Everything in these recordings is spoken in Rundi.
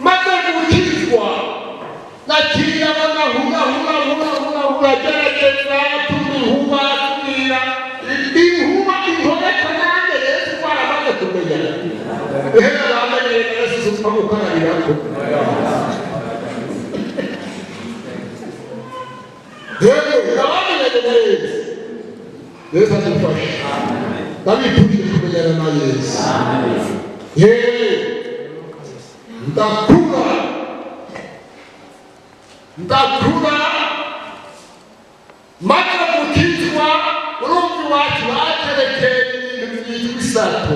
Maze gukizwa naciye abona hura hura hura hura hura, gerageza tuma inkuba tubwira inkuba intoreka nanjye Yesu twaramaze kumenyana. Ehera bamenyere Yesu supfa gukarabirako. Rero ndabamenyanye na Yesu. Yesu adufashe. Ndabifurije kumenyana na Yesu. Yewe, ndakura, ndakura, maze gukizwa. Urumva iwacu baterekera ibintu byitwa isato.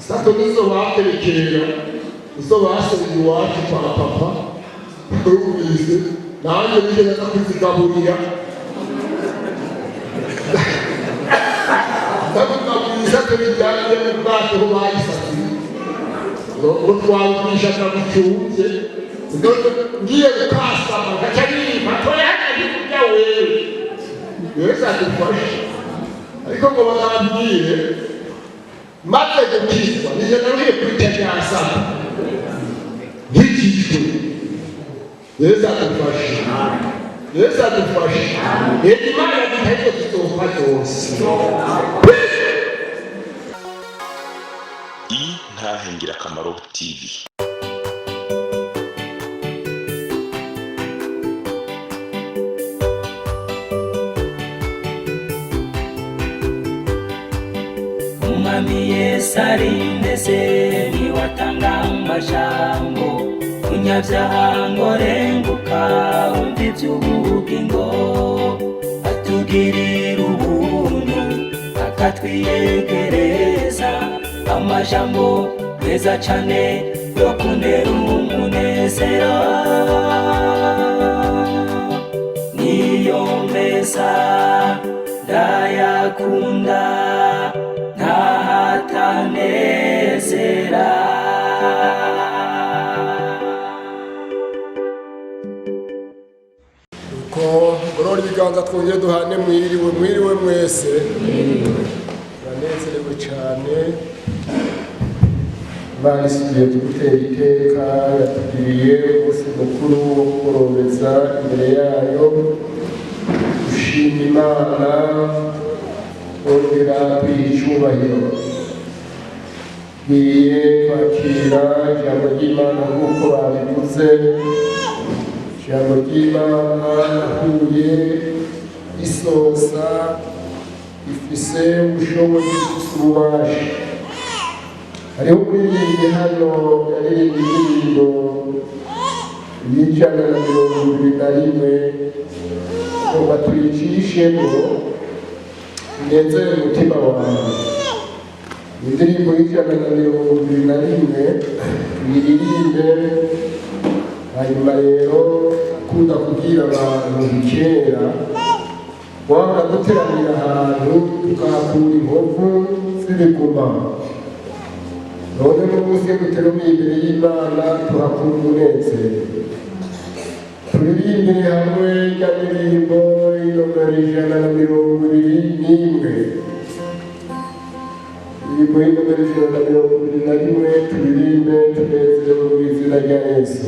Isato nizo baterekera, nizo basenga iwacu kwa papa. Urumvise nanjye nigeze no kuzigaburira, ndakugaburira isato bijyanye mu bwato aho bayisatiye ngo twawugurishaga bucyumbye. Ngiye gukasama gaca nimba toyahagaze kurya wewe. Yesu adufashe. Ariko ngo banabwire, maze gukizwa nije naruhiye kuri cya sato nkikijwe. Yesu adufashe, Yesu adufashe. Yego, Imana gitahita kizofa cyose. Intahe Ngirakamaro TV. Umwami Yesu arindeze, niwe atanga amajambo. Munyabyaha ngo renguka wumva iby'ubugingo, atugirira ubuntu akatwiyegereza amajambo meza cane yo kuntera umunezero. Niyo meza ndayakunda, ntahatanezera. Uko ngorora ibiganza, twongere duhane mwiriwe. Mwiriwe mwese, turanezerewe cyane. Imana isubiye kudutera iteka, yatugiriye umunsi mukuru wo kugororeza imbere yayo. Dushima Imana, twongera tuyiha icyubahiro. Tugiye kwakira ijambo ry'Imana nk'uko babivuze. Ijambo ry'Imana nahuye isosa, ifise ubushobozi, ifise ububasha. Hariho umuririmbyi hano yaririmbye indirimbo y'121, ngo tuyicishemo inezere umutima wawe. Indirimbo y'121 tuyiririmbe. Hanyuma rero akunda kubwira abantu, kera waba duteranira ahantu tukahakura inkovu z'ibiguma, none n'umunsi iyo duteramiye imbere y'Imana tuhakura umunezero. Turirimbire hamwe rya ndirimbo inomero 121, indirimbo y'inomero 121, turirimbe tunezerewe mu izina rya Yesu.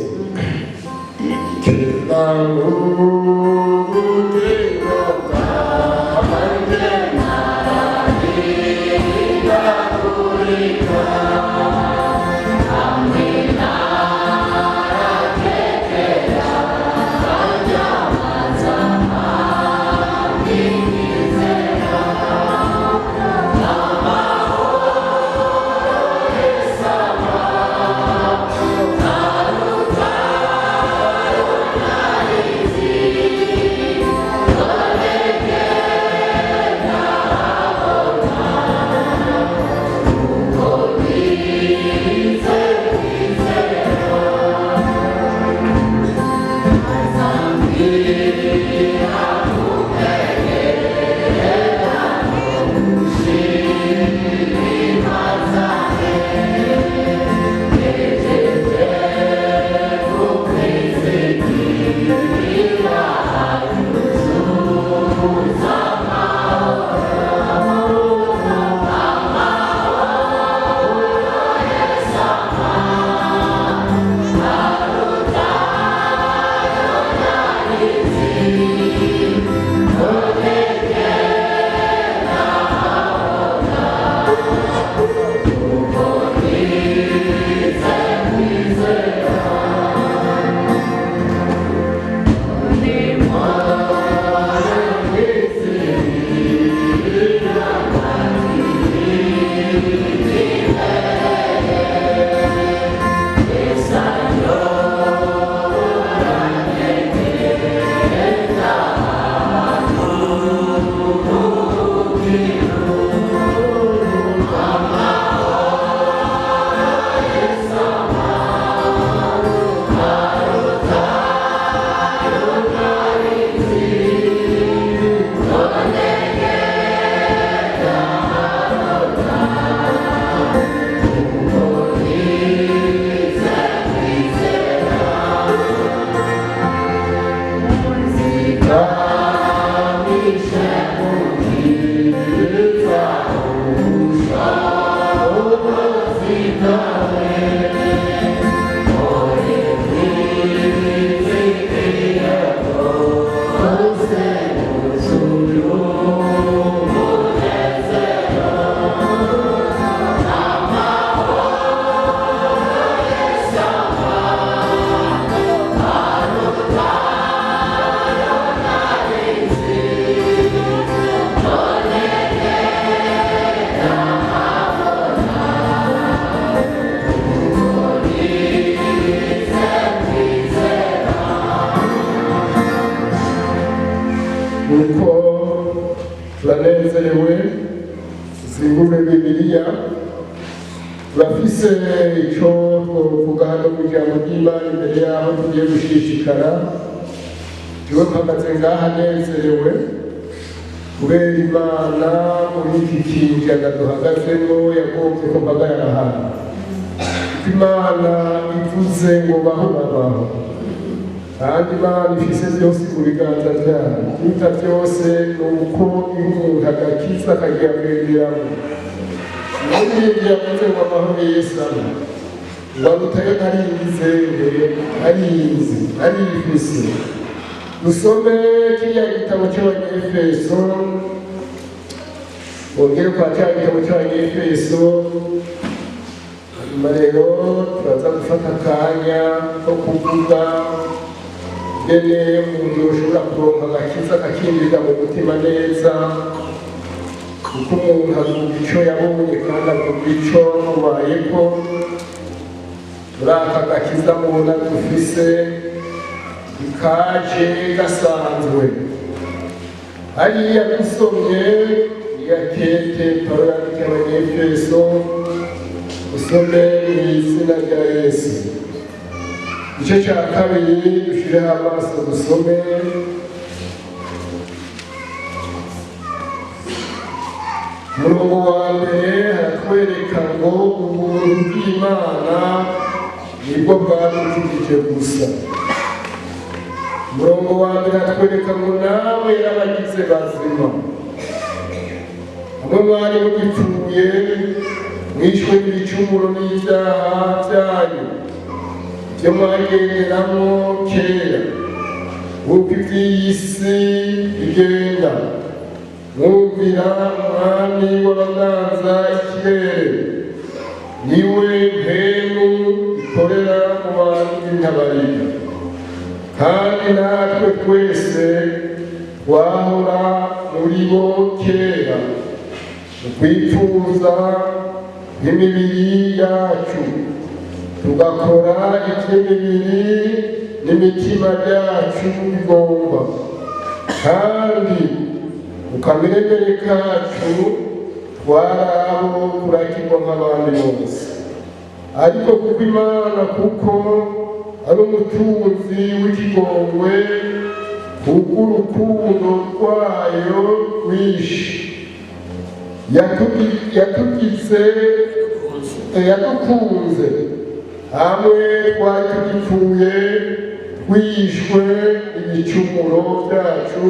Keza nk'ubugingo bwanjye narahindagurika. Nuko turanezerewe, zingure Bibiliya. Turafise ico twovuga hano mu ijambo ry'Imana imbere yaho tugiye gushishikara. Jewe mpagaze ngaha nezerewe kubera Imana muri iki kinjana duhagazemo yagombye ko mpagarara hano. Imana ivuze ngo baho, babaho, kandi Imana ifise byose mu biganza byayo. Ikiruta byose ni uko iyo umuntu agakiza akagiyagenderamo. N'ibindi yavuze ngo amahoro Yesu amwe ngo arutayo ntariyizere, ariyizi, ariyifise. Dusome kiriya gitabo cy'Abanyefeso, wongere kwa cya gitabo cy'Abanyefeso. Hanyuma rero turaza gufata akanya ko kuvuga ingene umuntu yoshobora kuronka agakiza kakinjira mu mutima neza, kuko umuntu avuga ico yabonye kandi avuga ico mubayeko. Muri aka gakiza mubona dufise, ikaje gasanzwe. Hariya dusomye iya kete Pawulo yandikiye Abanyefeso, usome mu izina rya Yesu, igice cya kabiri, dushireho amaso dusome. Umurongo wa mbere haratwereka ngo ubuntu bw'Imana nibwo bwadukijije gusa. Umurongo wa mbere hatwereka ngo nawe yarabagize bazima, hamwe mwari mugipfuye mwishwe n'ibicumuro n'ibyaha byanyu, ibyo mwagenderamo kera nk'uko iby'iyi si bigenda, mwumvira umwami w'abaganza ikirere, niwe mpemu ikorera mu bantu b'intabarika. Kandi natwe twese twahora muri bo kera mu kwipfuza kw'imibiri yacu, tugakora iby'imibiri n'imitima byacu bigomba, kandi mu kameremere kacu twari abo kurakirwa nk'abandi bose. Ariko kuko Imana, kuko ari umutunzi w'ikigongwe, kubw'urukundo rwayo rwinshi yatugize yadukunze hamwe twari tugipfuye twishwe ibicumuro byacu,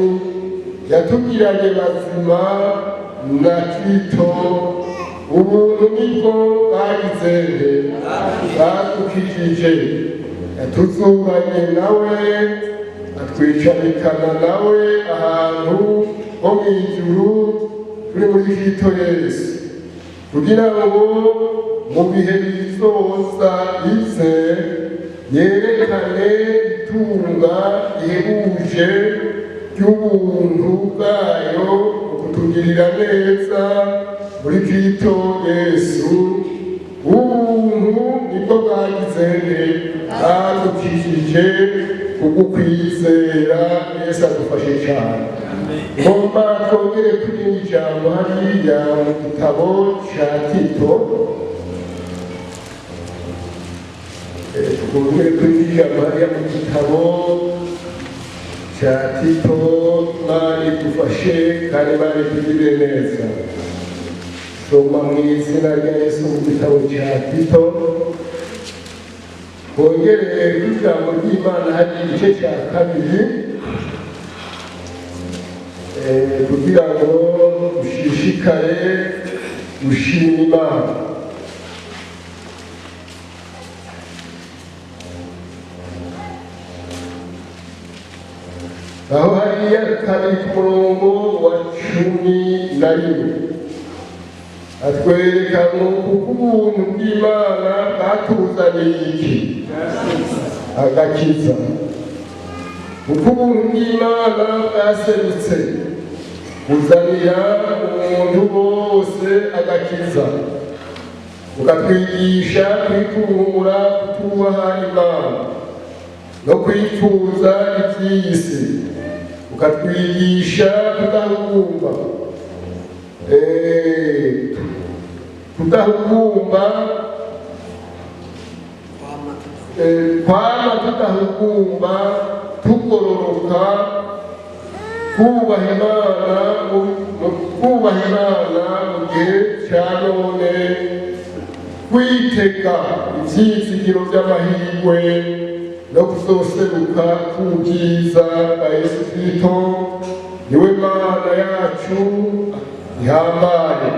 yatugiranye bazima na Kristo. Ubuntu nibwo bwagize bwadukijije. Yatuzuranye nawe, atwicarikana nawe ahantu ho mu ijuru turi muri Kristo Yesu, kugira ngo mu bihe bizoza ize yerekane itunga rihebuje ry'ubuntu bwayo mu kutugirira neza muri Kristo Yesu. Ubuntu nibwo bwagize bwadukijije kubw'ukwizera. Yesu adufashe cyane. Ngomba twongere kuri iri jambo hariya mu gitabo cya Tito. Twongere kuri iri jambo hariya mu gitabo cya Tito. Imana idufashe kandi Imana itugirire neza. Soma mu izina rya Yesu mu gitabo cya Tito, twongere ijambo ry'Imana hari igice cya kabiri, kugira ngo dushishikare gushima Imana. Aho hariya 2 ku murongo wa 11 atwereka ngo kuko ubuntu bw'Imana bwatuzaniye iki? Agakiza. Kuko ubuntu bw'Imana bwaserutse, buzanira umuntu bose agakiza, bukatwigisha kwikungura kutubaha Imana no kwifuza iby'iyi si, bukatwigisha kudahugumba, kwama tudahugumba, tugororoka, kubaha Imana mu gihe cya none, kwitega ibyizigiro by'amahirwe no kuzoseruka k'ubwiza bwa Yesu Kristo, niwe Mana yacu ihambaye,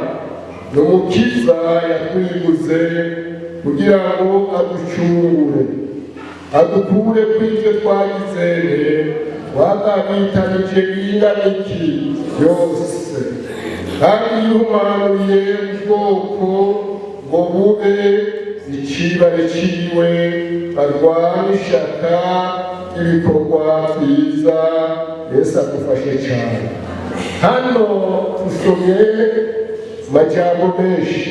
ni Umukiza yatwiguze kugira ngo aducungure, adukure kw'ibyo twagize, twagabitanije bingana iki yose, kandi yihumanuye ubwoko ngo bube icibare ciwe, barwane ishaka ry'ibikorwa byiza. Yesu adufashe cyane. Hano dusomye amajambo menshi,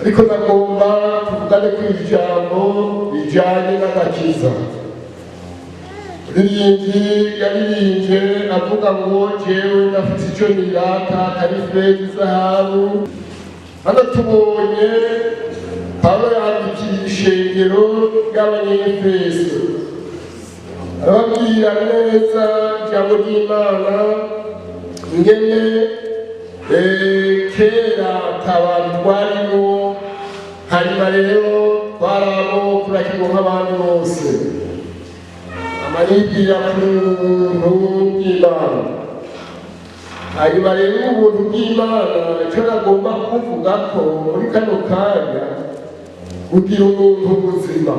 ariko nagomba tuvugane ku ijambo rijanye n'agakiza. Umuririmbyi yaririmbye avuga ngo: "Jewe ndafite icyo nirata atari feza, izahabu." Hano tubonye Pawulo yandikiye ishengero ry'Abanyefeso, arababwira neza ijambo ry'Imana ingene kera ata bantu twarimo. Hanyuma rero twarabo turakirwa nk'abandi bose, amaribwira ku buntu bw'Imana. Hanyuma rero ubuntu bw'Imana, icyo nagomba kuvuga ko muri kano kanya, kugira umuntu buzima,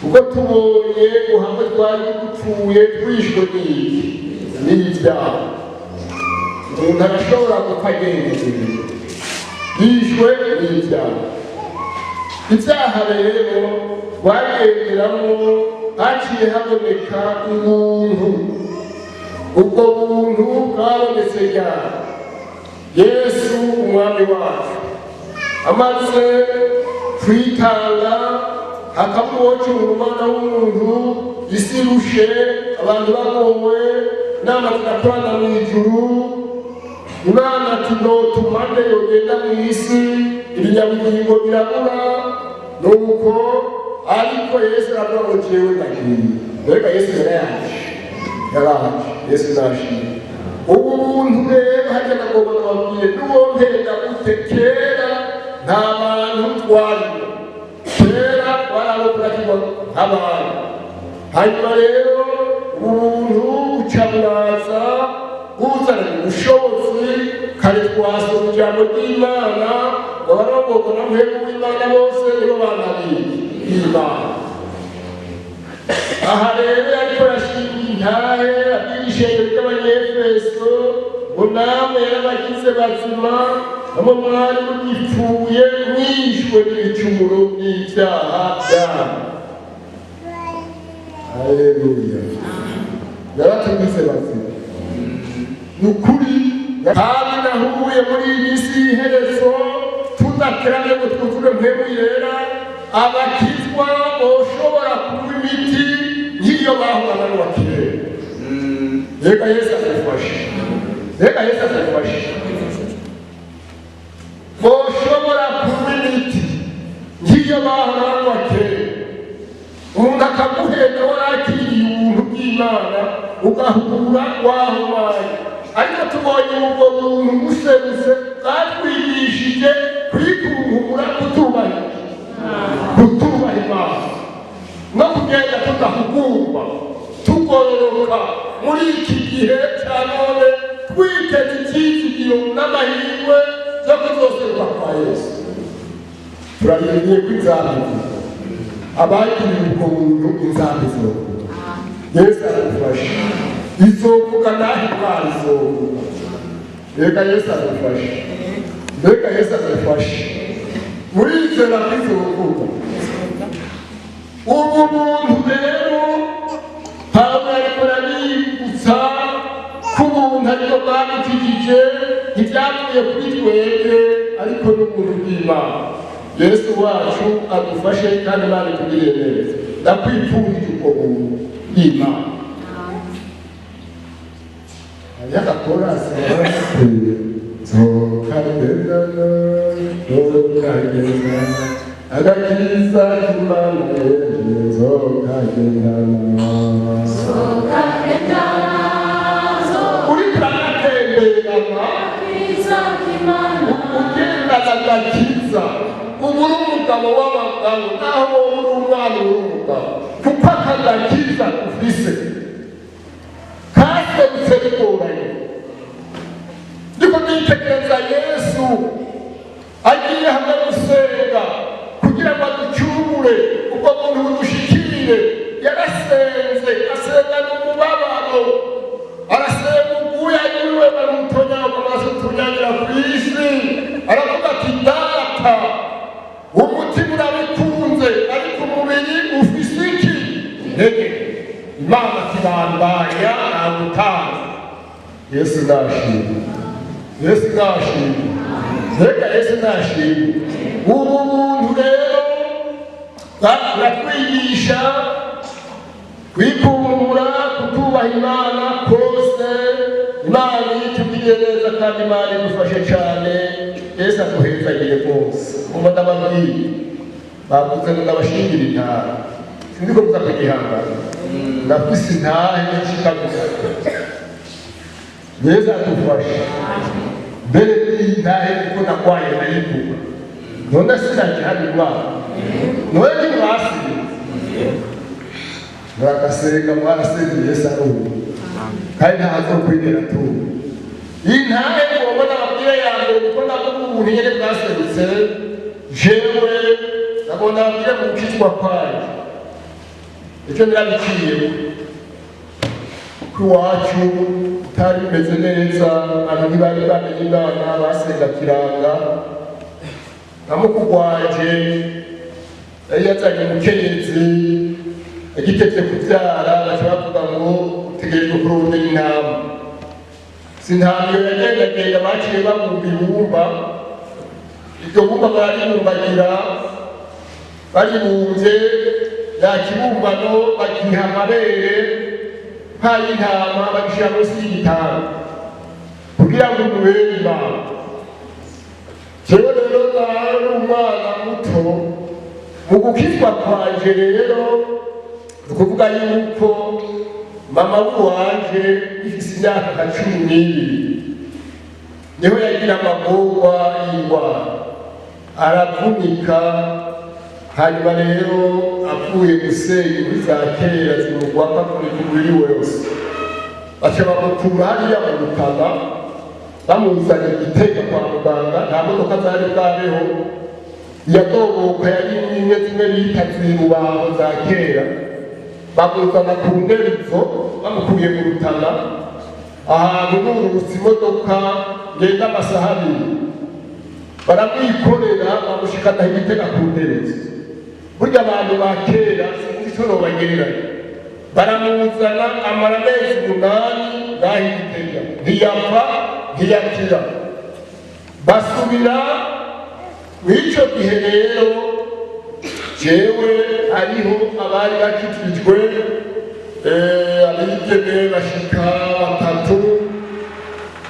kuko tubonye uhamwe twari dupfuye, twishwe n'iki? N'ibyaha. Umuntu arashobora gupfa agenderewe, yishwe n'ibyaha. Ibyaha rero twagenderamo, haciye haboneka ubuntu. Ubwo buntu bwabonetse ryari? Yesu Umwami wacu amaze kwitanga, hakaba uwocunga umwana w'umuntu. Isi irushe, abantu bagowe, inama zirakorana mu ijuru. Imana ati: "Notuma nde yogenda mu isi? Ibinyabugingo birabura." Nuko ariko Yesu aravuga ngo: "Jewe ndagiye." Mbega Yesu yarayaje, yaraje. Yesu nashimye. Ubu buntu rero hajya nagomba nababwiye n'uwo mpenda gute. Kera nta bantu twarimo, kera twarabo turakirwa nk'abantu. Hanyuma rero ubuntu buca buraza, buzana ubushobozi. Kare twasoma ijambo ry'Imana ngo abarongorwa na Mpwemu w'Imana bose nibo bana b'Imana. Aha rero yariko arashinga intahe, abwira ishengero ry'Abanyefeso ngo: "Namwe yarabagize bazima, bamwe mwari mugipfuye, mwishwe n'ibicumuro n'ibyaha byanyu." Haleluya! Yaratugize bazima, ni ukuri. Kandi nahuye muri iyi minsi y'iherezo, tudateranye ngo twuzure Mpwemu Yera, abakizwa boshobora kunywa imiti nk'iyo bahura n'uwa kera. Reka Yesu adufashe, reka Yesu adufashe. Boshobora kunywa imiti nk'iyo bahura n'uwa kera. Umuntu akaguhenda warakiriye ubuntu bw'Imana, ugahura wahumanye. Ariko tubonye ubwo buntu buserutse, bwatwigishije kwikunkura, kutubaha Imana no kugenda tudahugurwa, tugororoka muri iki gihe cya none, twiteze icyizigiro n'amahirwe yo kuzoseruka kwa Yesu. Turarindiriye ko inzambi, abagiriye ubwo buntu, inzambi zokura. Yesu agufashe. Izovuga naho Imana izovuga. Mbega Yesu agufashe, mbega Yesu agufashe. Murizera ko izovuga? Ubu buntu rero Pawulo ariko arabibutsa ko ubuntu aribwo bwadukijije, ntibyavuye kuri twebwe, ariko n'ubuntu bw'Imana. Yesu wacu adufashe kandi Imana itugirire neza. Ndakwipfurije ubwo buntu bw'Imana. Hariho agakorasi barateye: "Nzokagendana, nzokagendana agakiza k'Imana yeje, nzokagendana." Uriko uragatemberana, ugendana agakiza, uba uri umugabo w'abagabo. Naho wowe uri umwana, uri umugabo, kuko aka gakiza ufise kaserutse bigoranye. Ndiko nitegereza Yesu agiye hamwe gusenga kugira ngo aducungure, ubwo buntu budushikire. Yarasenze, asengana umubabaro, arasenga uguye yiwe bamutonyaga amaso tunyagira ku isi. Aravuga ati: "Data, umutima urabikunze, ariko umubiri ufise iki? Intege." Imana kibandanya nagutanze. Yesu nashimwe, Yesu nashimwe, mbega Yesu nashimwe. Ubu buntu rero buratwigisha kwikumbura kutubaha Imana kose. Imana itugiriye neza kandi Imana idufashe cyane. Yesu aduhezagire rwose. Umva, ndababwiye, bavuze ngo ndabashingira intahe, sinzi ko muza kugihangana. Ndafise intahe nshika gusa. Yesu adufashe. Mbere n'iyi ntahe, kuko nagwaye nayivuga, none sinagihana Imana. None ntimwasize muragasenga, mwarasenze. Yesu arumva kandi ntazokwigera atumva. Iyi ntahe ngomba nababwire ya mbere, kuko ndavuga ubuntu nyene bwaserutse. Jewe nagomba nababwire mu gukizwa kwanje icyo nirabiciyemo. Iwacu bitari bimeze neza, abantu ntibari bamenye Imana, basenga kiranga. Na mukuru wanje yari yazanye umukenyezi, agitevye kuvyara baca bavuga ngo utegerejwe kurondera intama. Si intama iyo yagendagenda, baciye babumba ibumba. Iryo bumba bararibumbagira, baribumvye ya kibumbano, bagiha amabere nk'ay'intama, bagishyira munsi y'igitanda kugira ngo umubere Imana. Jewe rero nari umwana muto mu gukizwa kwanje. Rero ni ukuvuga yuko mama w'iwanje ifise imyaka nka 12 niho yagira amagorwa y'indwara, aravunika. Hanyuma rero avuye gusenya inkwi za kera zimugwako, avunika umubiri wose. Baca bamukura hariya mu Rutana, bamuzanye Gitega kwa muganga. Nta modoka zari bwabeho, yadoboka yari imwe zimwe bita zirubaho za kera. Bamuzana ku nterizo, bamukuye mu Rutana, ahantu nururutse imodoka ngenda amasaha 2. Baramwikorera, bamushikana Igitega ku nterezo. Burya abantu ba kera sinzi ico nobagereranya. Baramuzana, amara amezi 8 ngaho Igitega, ntiyapfa, ntiyakira. Basubira mw'ico gihe rero, jewe hariho abari bakijijwe, abigeme bashika batatu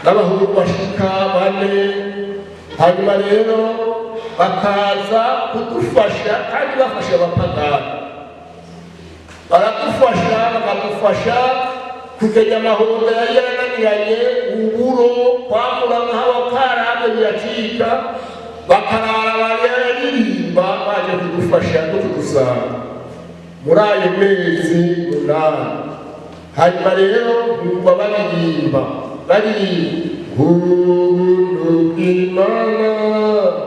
n'abahungu bashika bane. Hanyuma rero bakaza kudufasha, kandi bafasha abapagani, baradufasha, bakadufasha kugenya amahundo yari yarananiranye, uburo kwamura nk'abakarabe biracika, bakarara bararirimba baje kudufasha no kudusanga muri ayo mezi 8. Hanyuma rero nkumva baririmba, baririmba ubuntu bw'Imana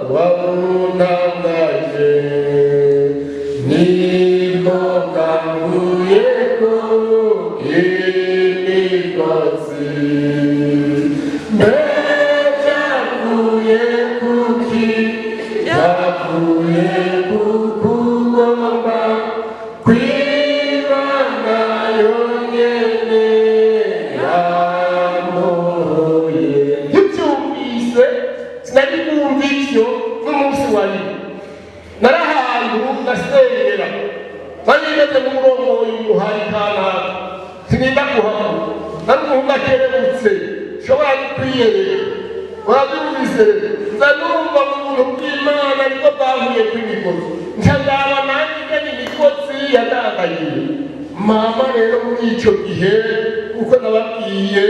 wabuntangaje, nibwo bwanguyeko. Ahantu ndasengera nari meze nk'umurongoye umuhari kanaka, sininda kuhavuga. Nari umuhungu akerebutse, nshobora no kwiyereka. Urabyumvise? Nza numva mu buntu bw'Imana nibwo bwahuye kw'imigozi, nca ndaba nanjye ingene imigozi yadandagiye. Mama rero muri ico gihe, uko nababwiye,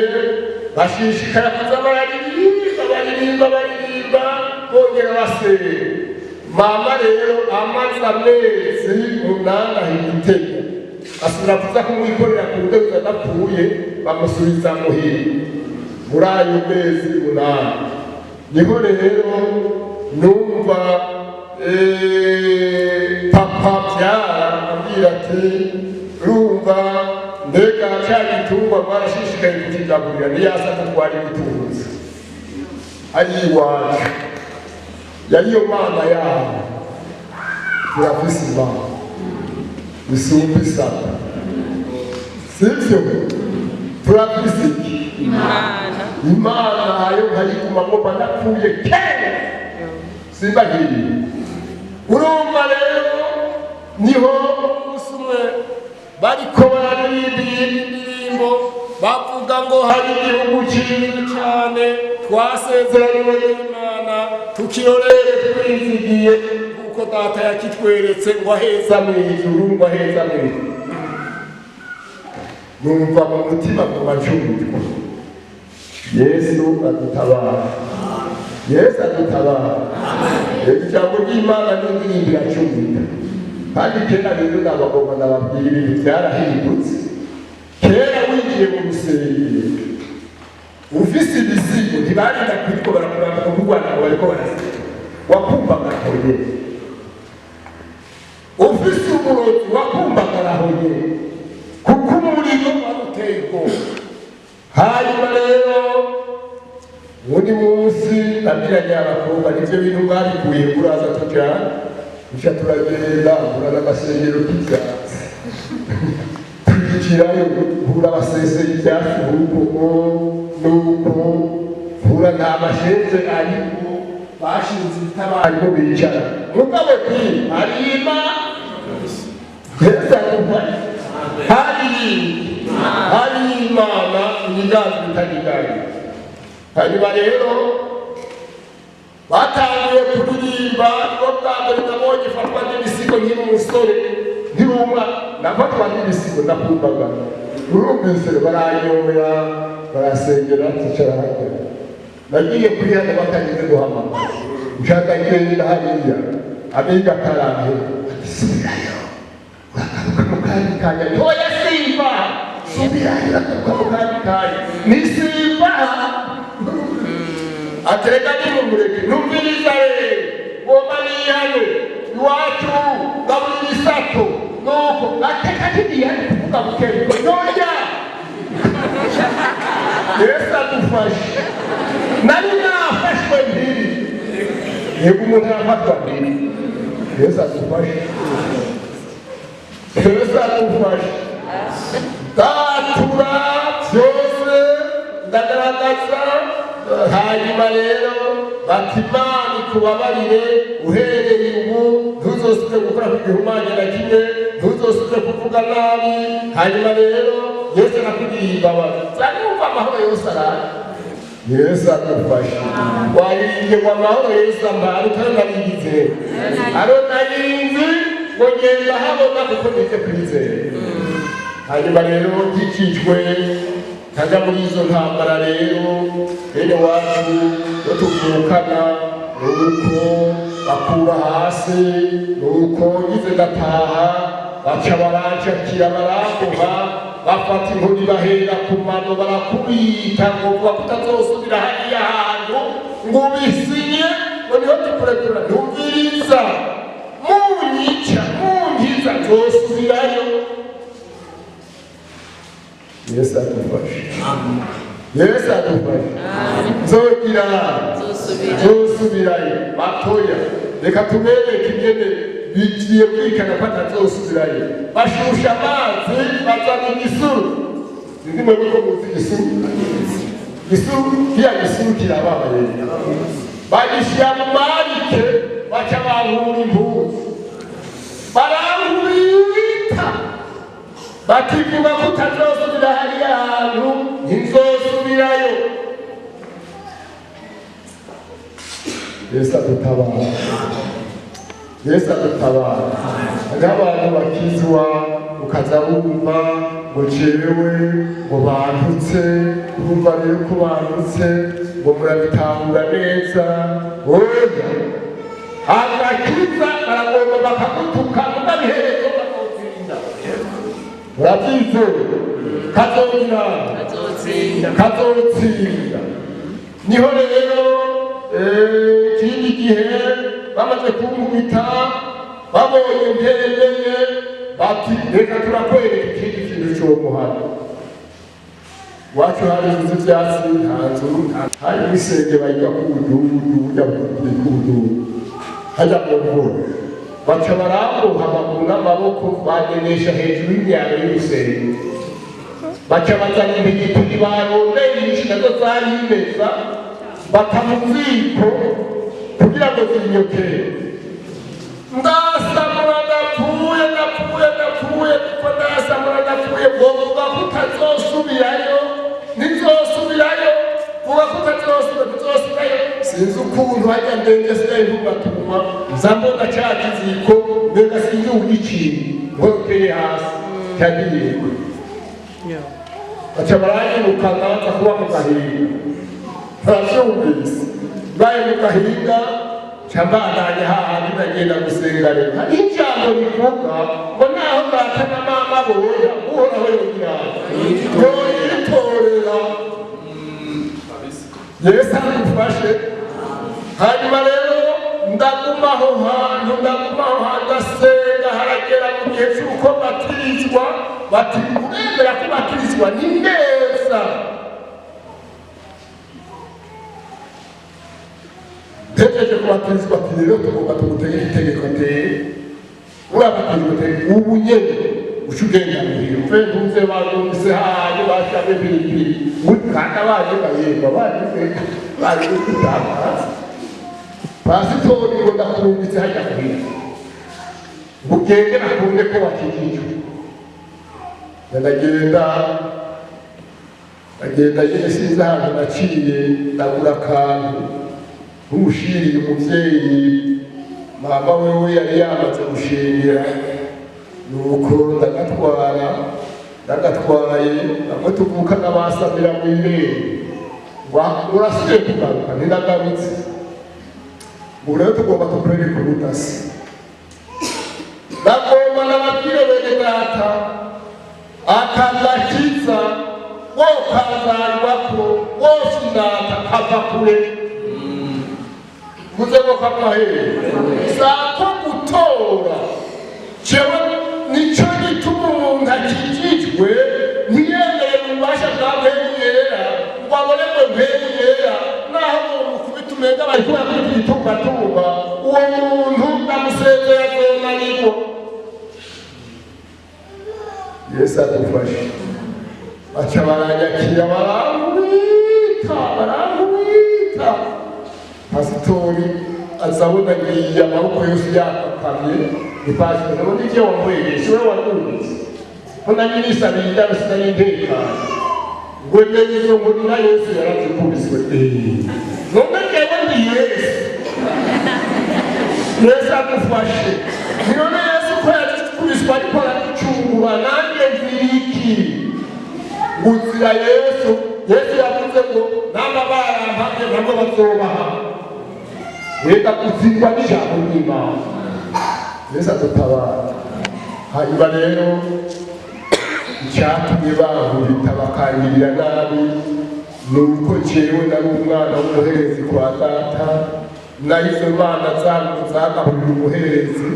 bashishikara kuza bararirimba, baririmba, baririmba, bongera basenga. Mama rero amaze amezi 8 aho Igitega, asubira kuza kumwikorera ku buryo adapfuye, bamusubiza muhira. Muri ayo mezi 8 niho rero numva papa byara ambwira ati: "Urumva mbega cya gitungwa mwarashishikaye kukigaburira, niyasa twari gitunze ari iwacu, yari iyo mana yabo." Turafise Imana isumba isaka, sivyo? Turafise iki? Imana. Imana yo nkayigumamo mba napfuye kera, simbahiriye. Urumva rero niho umunsi umwe bariko bararirimba iyindi ndirimbo, bavuga ngo hari igihugu cyiza cyane twasezeraniwe n'Imana, tukirorere twizigiye, kuko Data yakitweretse ngo aheza mu ijuru, ngo aheza mu ijuru. Numva mu mutima mu macumitwa. Yesu adutabara, Yesu adutabara. Ijambo ry'Imana n'indirimbo iracumita. Kandi kera rero nabagomba nababwira, ibintu byarahindutse. Kera winjiye mu rusengero ufise ibisigo, ntibarinda kwitwa barakurambika mu Rwanda ngo bariko barasenga, wakumbagara nyene. Ufise umurozi, wakumbagara aho nyene, kuko umuriro wari uteye ubwoba. Hanyuma rero uwundi munsi nabwiranye abakobwa: "Nivyo bintu mwabikuye? Kuraza tujana." Duca turagenda, mpura n'agasengero k'ivyatsi, twinjirayo, mpura abaseseye ivyatsi nk'uko nuko mpura nta masheze ariko bashinze ibitabo bicara. Mugabo ti harima Yesu agufashe, hari Imana ibiganza bitanigaye. Hanyuma rero batangiye kuririmba, nibwo bwa mbere nabonye ifatwa n'ibisigo nkiri umusore, nkiri umwana nafatwa n'ibisigo, ndakumbagana. Urumvise, baranyomera, barasengera, ticara hajya. Nagiye kwihana batagize guhamagara, nshaka ngenda hariya abiga karahe, ati: "Subirayo, uragaruka mu kandi kanya." Ntoya simba, subirayo, uragaruka mu kandi kanya. Ni simba atereka nimumureke. Numviriza rero, ngomba nihane iwacu ngabura ibisato, nuko ateka ntigihane kuvuga bukebuke noya. Yesu adufashe. Nari nafashwe mpiri. Yego, umuntu arafatwa mpiri. Yesu adufashe, Yesu adufashe. Ndatura byose, ndagaragaza. Hanyuma rero bati: "Imana ikubabarire, uhereye ubu ntuzosubire gukora ku gihumanya na kimwe, ntuzosubire kuvuga nabi." Hanyuma rero Yesu arakugiriye imbabazi, nzanumva amahoro yose araje. Yesu adufashe. Waririmbye ngo amahoro Yesu ambara, utari narigize aro narinzi ngo ngenda habona kuko nize kwizera. Hanyuma rero nkikijwe ntajya muri izo ntambara rero, bene wacu yo tuvukana, nuko bakura hasi, nuko ngize ndataha, baca barancakira, baramboha, bafata inkoni bahera ku mano, barakubita ngo vuga ko utazosubira hariya hantu, ngo ubisinye ngo niho tukurekura. Ntumviriza, munyica munkiza nzosubirayo. Yesu adufashe, Yesu adufashe. Nzogira nzosubirayo. Batoya, reka tubereke ingene bigiye kwikana ko atazosubirayo. Bashusha amazi, bazana igisuru. Sinzi mwebwe ko muzi igisuru. Gisuru kiya gisuru kirababaye. Bagishyira mu marike, baca bahura impuzu. Bativuga ko utazosubira hariya hantu, ntinzosubirayo. Yesu adutabara, Yesu adutabara. Hariho abantu bakizwa ukaza wumva ngo jewe ngo bandutse, urumva rero ko bandutse, ngo murabitahura neza. Oya, agakiza baragomba bakagutuka, mugabiherezo kazotsinda. Urabyizeye? Kazogira, kazotsinda. Niho rero ikindi gihe bamaze kunkubita, babonye ntemeye, bati reka turakwereka ikindi kintu comuhana. Iwacu hari inzu z'ivyatsi, nta nzu, hari ibisenge bayiga kubududu, burya kubududu hajya mu mvura. Baca baramboha amaguru n'amaboko, bagenesha hejuru y'imyaro y'urusenge, baca bazana impigipigi barondeye nyinshi nazo zarimeza, bata mu ziko kugira ngo zinyokere. Ndasamura, ndapfuye, ndapfuye, ndapfuye, niko ndasamura, ndapfuye. Wovuga ko utazosubirayo, ntizosubirayo. Vuga ko utazosubira, ntizosubirayo. Sinzi ukuntu hajya ndenge sigaye ntugatuma nza mbona ca kiziko, mbega sinzi ugiciye nkorokeye hasi cyagiye. Baca baranyirukana, baza kuba mu gahinga. Baravyumvise, mbaye mu gahinga, nca mbandanya hahandi ndagenda gusenga. Rero hariho ijambo rivuga ngo naho data na mama boya, Uhoraho yogira yoyitorera. Yesu agufashe. Hanyuma rero ndaguma aho hantu, ndaguma aho hantu, ndasenga. Haragera mu gihe cy'uko batirizwa, bati uremera ko batirizwa ni neza. Ntegereje kubatirizwa, ati rero tugomba tugutegeka itegeko ateye, urabatirizwa ate ubu nyene, uca ugenda muhira uve ntuze barumvise hanye bashyiramo ipiripiri kandi abaje bayemba bagize baje kutangaza. Pasitori ngo ndakurungitse hajya muhira ngo ugende bakunde ko wakijijwe. Ndagenda, ndagenda nyine, sinzi ahantu naciye, ndagura akantu nk'ushiriye umuvyeyi. Mama wewe yari yamaze gushingira, nuko ndagatwara. Ndagatwaye, bamwe tuvukana basamira mw'irembo, urasubiye kugaruka? Ntindagarutse. Ubu rero tugomba tukwereke ubudasa. Ndagomba nababwire bene data, akagakiza wokazarwako wose indata kava kure, mvuze ngo kava hehe? Sako gutora jewe. Nico gituma umuntu akijijwe ntiyemere ububasha bwa Mpwemu Yera ngo abonerwe Mpwemu Yera, naho umuntu kubita umenga bariko barakubita igitumbatumba, uwo muntu ndamusezera, azonanirwa. Yesu adufashe. Baca baranyakira, barankubita, barankubita. Pasitori azabona ngiye amaboko yose yakakamye. Ni pasitori, ndabona ivyo wamwegesha we warwumvise ko nanjye nisabiye indaro, sinari ntekanye, ngo menye izo nkoni na Yesu yarazikubiswe. None jewe ndi Yesu? Yesu agufashe. Ni none Yesu ko yazikubiswe ariko araducungura, nanjye nziriki nguzira Yesu? Yesu yavuze ngo namba barampamye nabwo bazobaha. Reka gutsindwa n'ijambo ry'Imana. Yesu adutabara. Hanyuma rero icyatumye bankubita bakangirira nabi ni uko jewe nari umwana w'umuherezi kwa data, naho izo mana zagaburira umuherezi,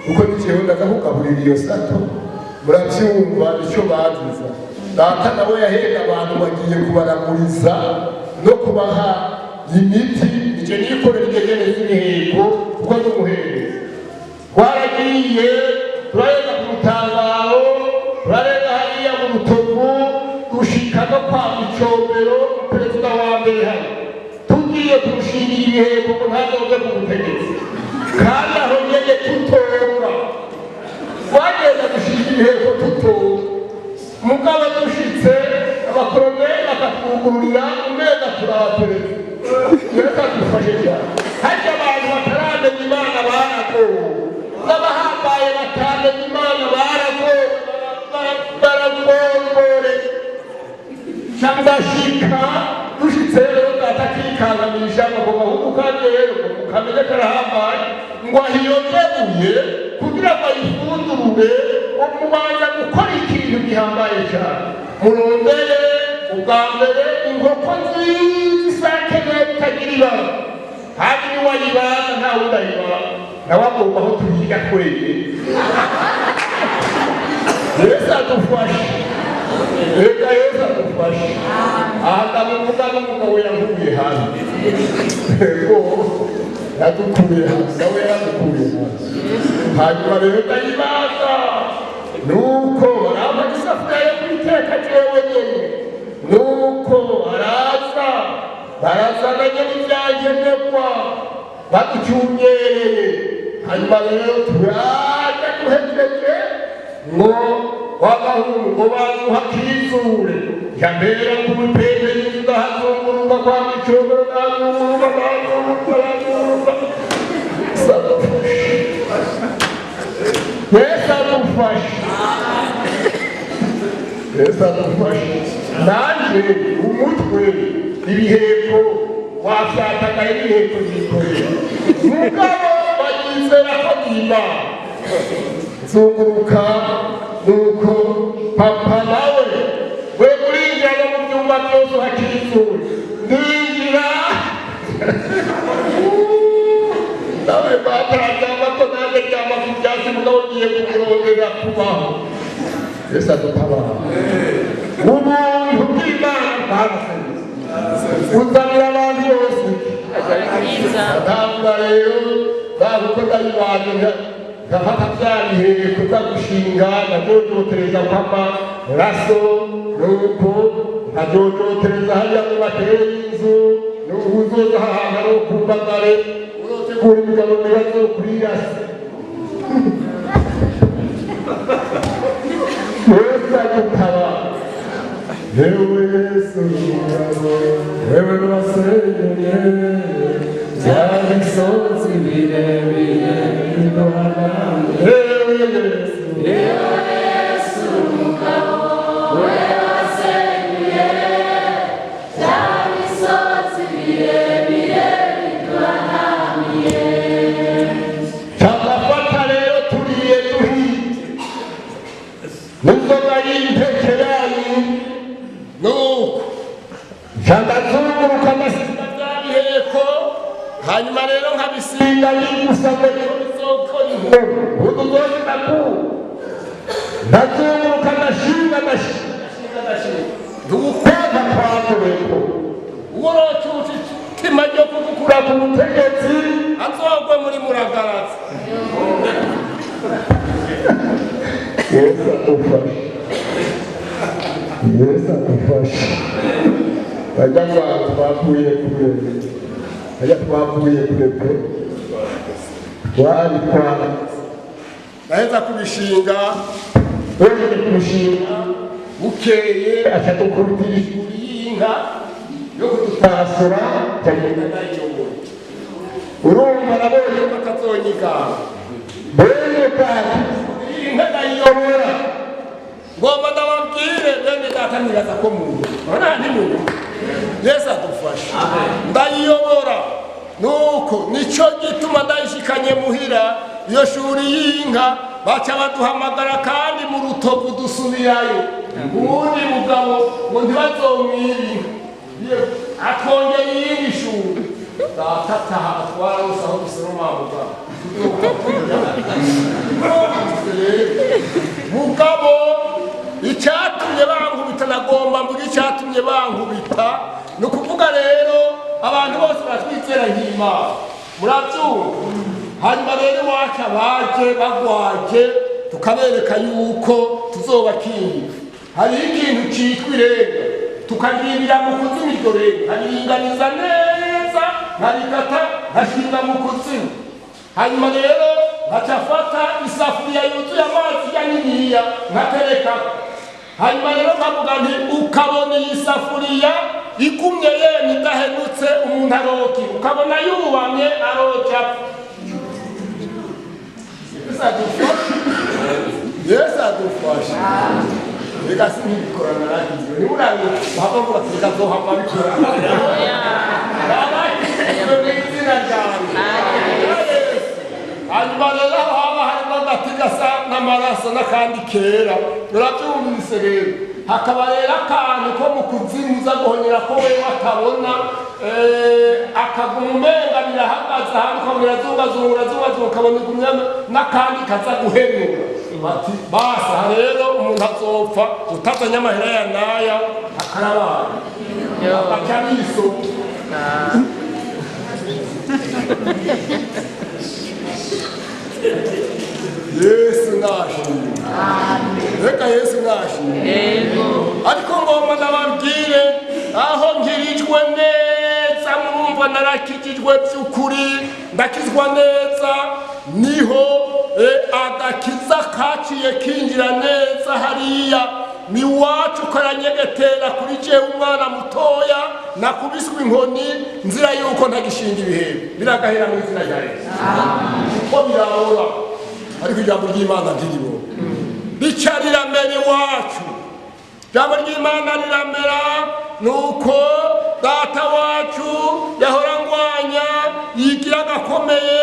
kuko ni jewe ndaza kugaburira iyo sato. Murabyumva icyo baziza. Data nawe yahenda abantu bagiye kubaramuriza no kubaha imiti, icyo nikorera integere z'imihigo kuko ndi umuherezi. Twaragiye turarenga ku Rutangaro, turarenga hariya mu Rutovu, dushika no kwa Micombero, perezida wa mbere hano, tugiye kurushingira ibihembo ngo ntazoze ku butegetsi. Kandi aho nyene tutora, twagenda gushinga ibihembo tutora. kuraba perezida. Reka dufashe cyane. Harya abantu bataramenya Imana baragowe, n'abahambaye batamenya Imana baragowe, baragongore. Ndashika, dushitse rero, data akikangamisha ngo ako gahungu kanje rero ngo mukamenye karahambaye, ngo ahiyogebuye kugira ngo ayifundurure, mubanza gukora ikintu gihambaye cyane. Murondere ubwa mbere inkoko nziza, isake neza, itagira ibara, kandi niwayibaga nta wundi ayibaga, nawe agomba aho tuyiga twebwe. Yesu adufashe. Reka Yesu adufashe. Aha ndamuvuga n'umugabo yankuye hasi. Ego, yadukuye hasi, nawe yaradukuye hasi. Hanyuma rero ndayibaga, nuko arampa isafuriya yo kuyiteka jewe nyene. Nuko araza, barazana nyene ivyankenerwa, baducunyereye. Hanyuma rero turaja, duhejeje, ngo wagahungu ngo bamuha kizure yambera ku bipembe y'inzu, ndahazunguruka kwa micomero, ndahazunguruka, ndahazunguruka, ndahazunguruka. Yesu adufashe. Yesu adufashe. Nanje umutwe ibiheko wafyatagaye, ibiheko yikorera, mugabo bagizera ko n'Imana. Nzunguruka, nuko papa nawe we urinjira no mu byumba byose uhakizura, ndinjira nawe batararyama ko nanjye ryama ku byatsi, mugabo ngiye kumurondera kubaho. Yesu adutabara. Ubuntu bw'Imana bwarasenze, uzanira abantu bose. Atangura rero babuko ndayibanje, ngafata bya biheko nza gushinga, ndajojotereza kw'amaraso, nuko nkajojotereza hariya mu matere y'inzu. Uzoza ahantu ari ukumbagare, uzotegura imigabo mibazo kurirase. Yesu adutabara. Yewe Yesu mugabo, wewe wasenyeye Bya bisozi birebire biduhanamye. Yewe Yesu. Yesu mugabo, we wasenyuye bya misozi birebire biduhanamiye. Cyagafata rero, turiye duhiye n'inzoga y'impeke yanyu, nuko cyagazunguruka amasiga bya biheko. Hanyuma rero nkabisinga bigusa ngo niho bizokora inkuru ubu zose ndakuwe, ndazunguruka, ndashinga, ndashinga, ndashinga, ndashinga, ndukwega kwakureko uworocuca itima ryo kugukura ku butegetsi azogwe muri muragaratsi. Yesu adufashe. Yesu adufashe. Bajya ngo twavuye kure, bajya twavuye kure pe, twari twara naheza kubishinga, wejeje kubishinga, bukeye aca dukubitira ishuri y'inka yo kudutasura, cyagenda ndayiyobora. Urumva nabonye ko atazonyigana bene data, inka ndayiyobora. Ngomba ndababwire bene data, nibaza ko muntu urabona ntimuntu. Yesu adufashe. Ndayiyobora, nuko nico gituma ndayishikanye muhira iyo shuri y'inka, baca baduhamagara kandi mu rutovu dusubirayo. Uwundi mugabo ngo ntibazomwibe inka, atwongeye iyindi shuri. Data ataha atwara hose aho dusoroma mugabo. Mugabo icyatumye bankubita, nagomba mvuga icyatumye bankubita, ni ukuvuga rero abantu bose baratwizera nk'Imana, murabyumva. Hanyuma rero iwacu abaje bagwaje, tukabereka yuko tuzobakingira. Hariho ikintu cyitwa irenga, tukaribira mu kuzimu. Iryo renga nkariringaniza neza, nkarikata, nkashinga mu kuzimu. Hanyuma rero nkaca fata isafuriya yuzuye amazi ya niniya, nkatereka. Hanyuma rero nkavuga nti: "Ukabona iyi safuriya Igumye yemye idahenutse, umuntu aroki ukabona yubamye, aroca. Yesu adufashe, Yesu adufashe. Reka sinibikora, naragize niba uhava vuba, tukazohava bikora. Narakijwe mu izina ryanjye. Hanyuma rero aho haba harimo agati gasa n'amaraso n'akandi kera, urabyumvise? Rero hakaba rero akantu ko mu kuzimu uza guhonyera ko wewe atabona, akaguma umenga birahagaze ahandi, ukabona irazungazunga, urazungazunga, ukabona igumya n'akandi kaza guhenura, bati basa aha rero umuntu azopfa utazanye amahera ya naya, akarabaye aca n'isoko. Yesu nashimwe, reka Yesu nashimwe. Ariko ngomba ndababwire aho nkirijwe neza, murumva narakijijwe by'ukuri, ndakizwa neza, niho agakiza kaciye kinjira neza hariya ni wacu, karanyegetera kuri jewe umwana mutoya nakubiswe inkoni nzira yuko ntagishinga ibihembe. Biragahera mu izina rya Yesu, ko birabora, ariko ijambo ry'Imana ntiribora, rica riramera iwacu. Ijambo ry'Imana riramera. Nuko data wacu yahora ngwanya yigira agakomeye,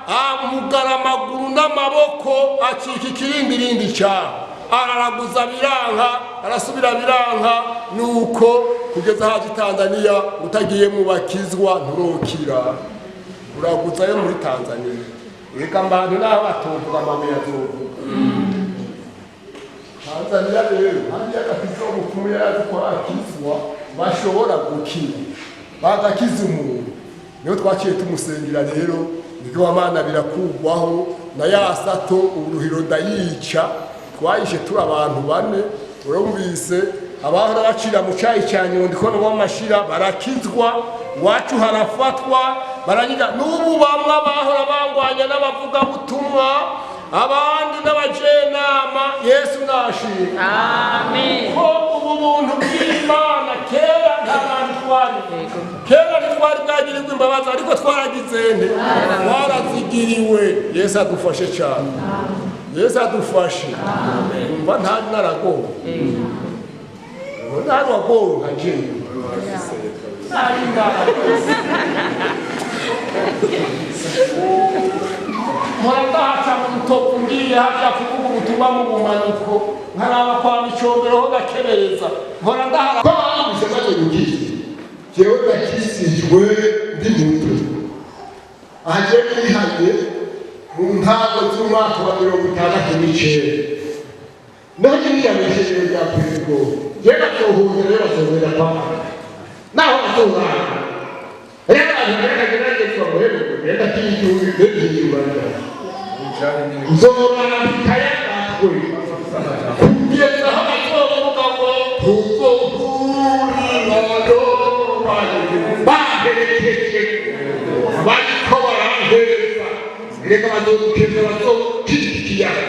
amugara amaguru n'amaboko, acika ikirindirindi cyane, araraguza biranka, arasubira biranka. Nuko kugeza haje Tanzaniya, utagiye mu bakizwa nturokira, uraguzayo muri Tanzaniya. Reka mbantu naho batovuga, amabuye azovuga. Tanzaniya rero hariya agakiza, umupfumu yarazi ko akizwa bashobora gukira, bagakiza umuntu. Niyo twaciye tumusengera rero, nibwo wamana birakugwaho na ya sato uruhiro ndayica. Twayishe turi abantu bane, urumvise? Abahora bacira mu cayi cya Nyundo ko n'uwamashira barakizwa, iwacu harafatwa, baranyiga. N'ubu bamwe abahora bangwanya n'abavugabutumwa, abandi n'abajenama. Yesu nashimwe. Amen. Ko ubu buntu bw'Imana, kera nta bantu twari, kera ntitwari bwagirirwa imbabazi, ariko twaragize nte? Twarazigiriwe. Yesu adufashe cyane, Yesu adufashe. Umva, ntari naragowe, ntari wagowe nka jewe, ntari naragowe. Mpora ndahaca mu rutovu, ngiye hajya kuvuga ubutumwa mu bumanuko, nkaraba kwa Micombero ho gakebereza, mpora ndahara. Ko bavuze maze gukiza, jewe nakisijwe ndi muto. Aha jewe nihanye mu ntango z'umwaka wa 69, nanjye niyamishije rya Perezida. Jewe bazohunga rero, bazohera kwa naho bazohanga rero, abantu bakageragezwa muheruko genda kiyijuri ndiyubana, nzorambika yagatwe kugeza aho bazovuga ngo tuzohurira baherekeje, bariko baraheza. Reka bazodukeza, bazokirya ikiyaga.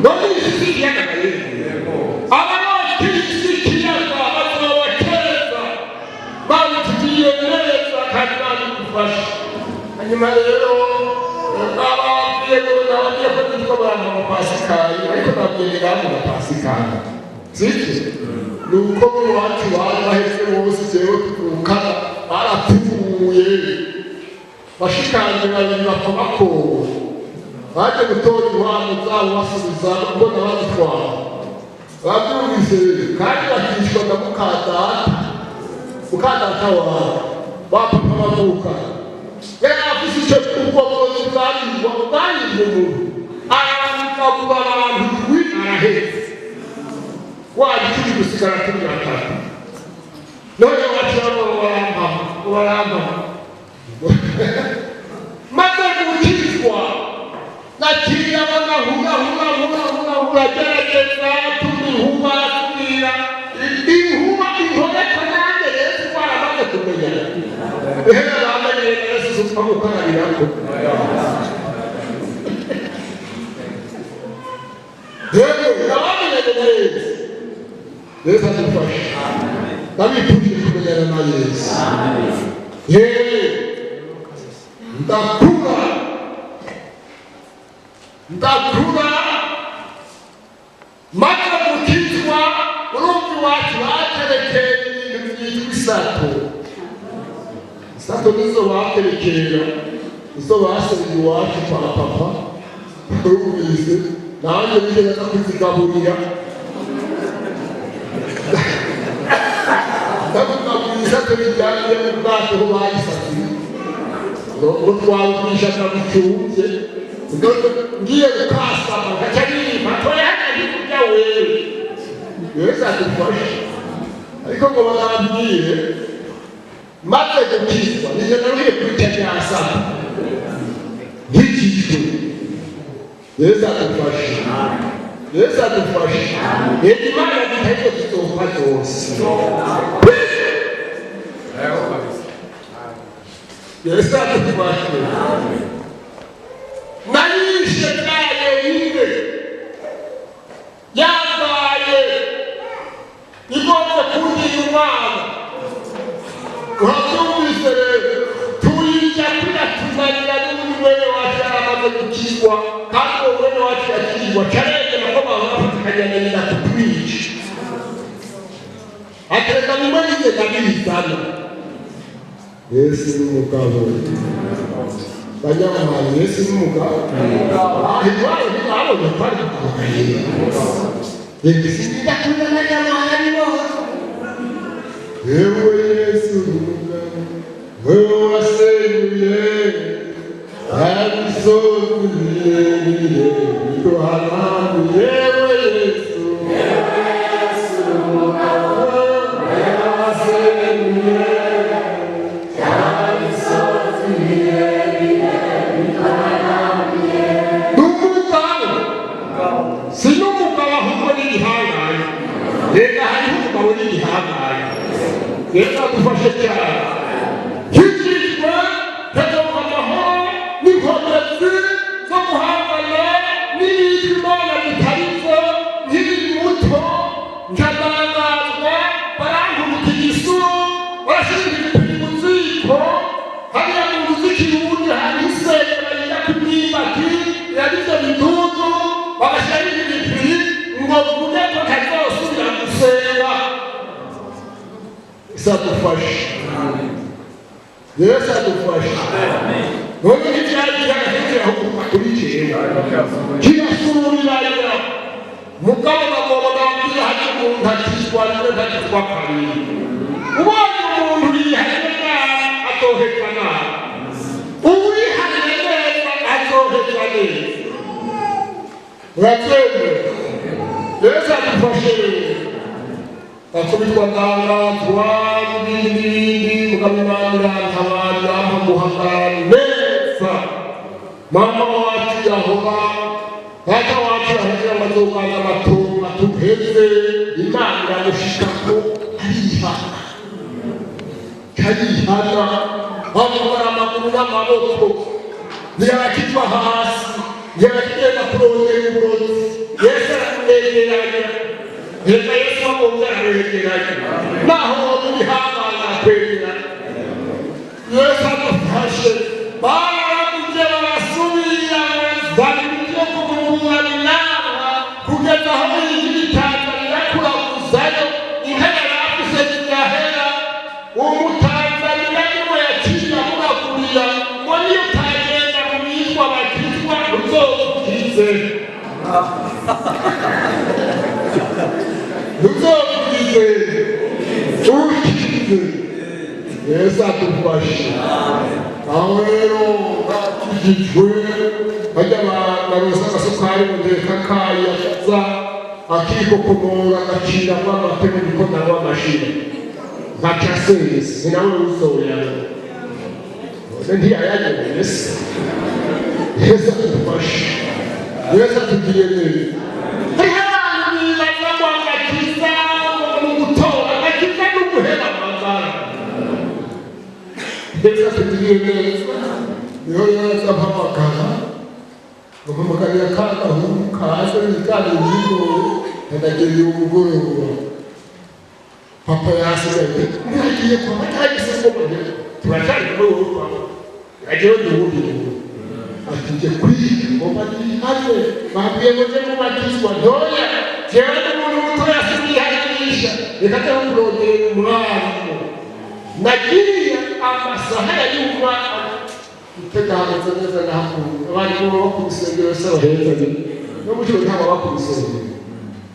None isi ikiyaga rero, ababakirisi ikiyaga bazobakeza, babitugiye neza kandi babidufashe. Hanyuma rero nababwiye ngo nababwiye ko nitwa abantu Abapasikari, ariko nabwiye migambi na Pasikari sibyo? Ni uko mu iwacu bari baheze bose, jewe tuvukana barapfuye, bashikanje babiri bapfa bakowe, baje gutora intwaro zabo, basubiza mbona bazitwara. Babyumvise? Kandi bakicwa na mukadata, mukadata wawe bapapa bavuka yari afise icyo ubwo burozi bwaribwa, bwaribwa umuntu, arabikagura abantu ndwi, arahetse wagikiri gusigara turi batatu. None wacamo barampa, barampa. Maze gukizwa nakiriye abona hura hura hura hura hura, gerageza turi huba tubwira inkuba inkoreka nanjye Yesu twaramaze kumenya. Ehe, bamenye Yesu upfa gukarabirako rero, nabamenye neza. Yesu adufashe. Ndabifuje kumenya Kugendana na Yesu. Yewe, ndakura, ndakura, maze gukizwa. Urumva, iwacu baterekera ibintu byitwa isato. Isato nizo baterekera, nizo basabye iwacu kwa papa. Urumvise, nanjye nigeze no kuzigaburira, ndakugaburira isato bijyanye mu bwato aho bayisatiye, ngo twawugurisha akabucumbye. Ngiye gukasama nkaca nima toyana kurya wewe. Yesu adufashe. Ariko ngo barambwire, maze gukizwa nije naruhiye kurya ryasama nkikijwe. Yesu adufashe, Yesu adufashe. Yego, Imana gitahiko kizopfa zose. Yesu adufashe. Narishe byaye ine yambaye igomba kungira umwana. Urabyumvise rero, tuyirya tuyatumarira. N'undi mwene wacu yaramaze gukizwa, kandi uwo mwene wacu yakizwa carengera ko bahora bafatikanya na nyina kutwica, atereka bimwe bigenda bihitana. Yesu n'umugabo, banyamahanga, Yesu n'umugabo. Iwabo ntibabonye ko ari kugaye. Ndakunda abanyamahanga bose. Yewe Yesu n'umugabo, wewe wasenyuye imisozi miremire biduhanamye. Yewe Yesu, wewe wasenyuye. N'umugabo, si n'umugabo ahubwo n'igihangange. Reka, hariho umugabo n'igihangange. Reka dufashe cyane. Higishwe hagaruka amahoro n'inkomezi zo guhangana n'ibindi Imana bitarizo. Nkiri muto nkanangazwa, barankubita igisuru, barashyira ibipiri mu ziko. Hariya mu nzu z'ikirundi hariho isenge bayita ku myumbati yagize bidudu, bagashyiraho ibipiri ngo mvuge ko ntazosubira gusenga. Yesu adufashe, Yesu adufashe. None ntibyari byagahindura kuri jewe kirasubiranira. Mugabo bagomba babwira, hari umuntu akizwa rimwe, ntakizwa kabiri. Ubonye umuntu yihariye nabi azohezwa nabi, uwihariye neza azohezwa neza. Urabyemera? Yesu adufashe rero. Bakubitwa ndangatwa n'ibindi n'ibindi, mugabo Imana irantabara, irampa guhagarara neza. Mama wacu yahora, data wacu yahoze amazogana amatungo atuheze. Imana iramushikako, arihana, karihana, bamubara amaguru n'amaboko, ntiyarakijwa hasi, ntiyarakigenda kurondera uburozi. Yesu aramwegeranya. Reka, Yesu wagombye aramwegeranya, naho wowe uri arakwegeranya. Yesu adufashe. Baravuze, barasubira, bazana ibyo kumuburana inama, kugeza aho binjira Itanzaniya kuraguzayo. Inka yari afise zigahera. Umutanzaniya niwe yaciye amuragurira ngo niyo utagenda mu bitwa bakizwa uzobukize, uzobukize, ukize. Yesu adufashe. Aho rero bakijijwe, bajya barosa agasukari mu ndeka kayaza, akikokomora, agaciramo amate mu gikoma n'amashira, nkaca sezi ni nawe uzoya. None ntiyayanyoye se? Yesu adufashe, Yesu atugiriye neza. Hariho abantu bibaza ngo agakiza mu gutora, agakiza ni uguheba amagara. Yesu atugiriye neza. Niho yaza ampamagara, bampamagarira ka gahungu kaze biganira ibigoye, ndagenda umugoroba. Papa yasigaye ntiyagiye kwa batagise ngo bagere turacyari kumwe wowe papa yagiyeho duhuriye ati njye kwiga ngomba nihane bambwiye ngo nje kubatizwa ntoya jewe n'umuntu mutoya sinihanisha reka nje kurondera umwarimu nagiye amasaha yayumva utegahagaze neza nahakuye abarimu baba ku rusengero se baheza no mu cyuma ntabwo baba ku rusengero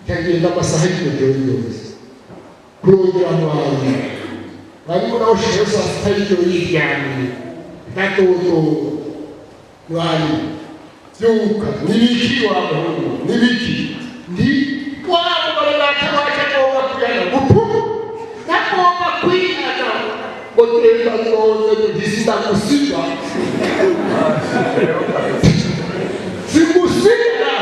nkagenda amasaha y'ijoro yose kurondera mwarimu mwarimu nawe ushobora saa sita y'ijoro yiryamiye ndatotoba mwarimu byuka nibiki wa muhungu nibiki ndi wa mugore nakabaca agomba kwihana gupfu nagomba kwihana ngo genda nzoze ntizinagusiga sigusiga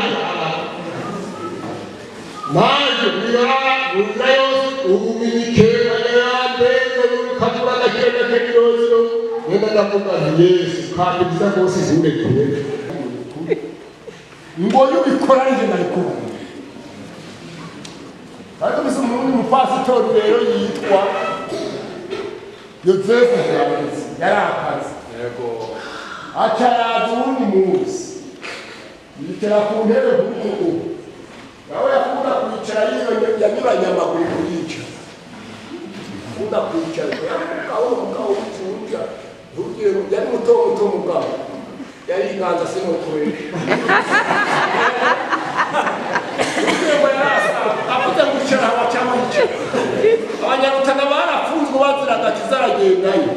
nanjye mwibara mu nzira yose ubuminikera yandeze n'urukabura nakenda k'ibiroziro wenda ndavuga nti Yesu kambiza rwose nturekure ngo iyo ubikora ari njye nabikubwiye ariko mbese umurundi mupasitori rero yitwa Yozefu Nzabutse yarakaze aca araza uwundi munsi yicara ku ntebe nk'uku ubu nawe yakunda kwicara yanyuranye amaguru kuyica akunda kwicara yari umugabo w'icunja ntugire ngo yari muto muto mugabo yari inganza sinokoresha ngo yarasa avuze ngo icara aho cyangwa yicara abanyarutana barafunzwe bazira agakiza aragendayo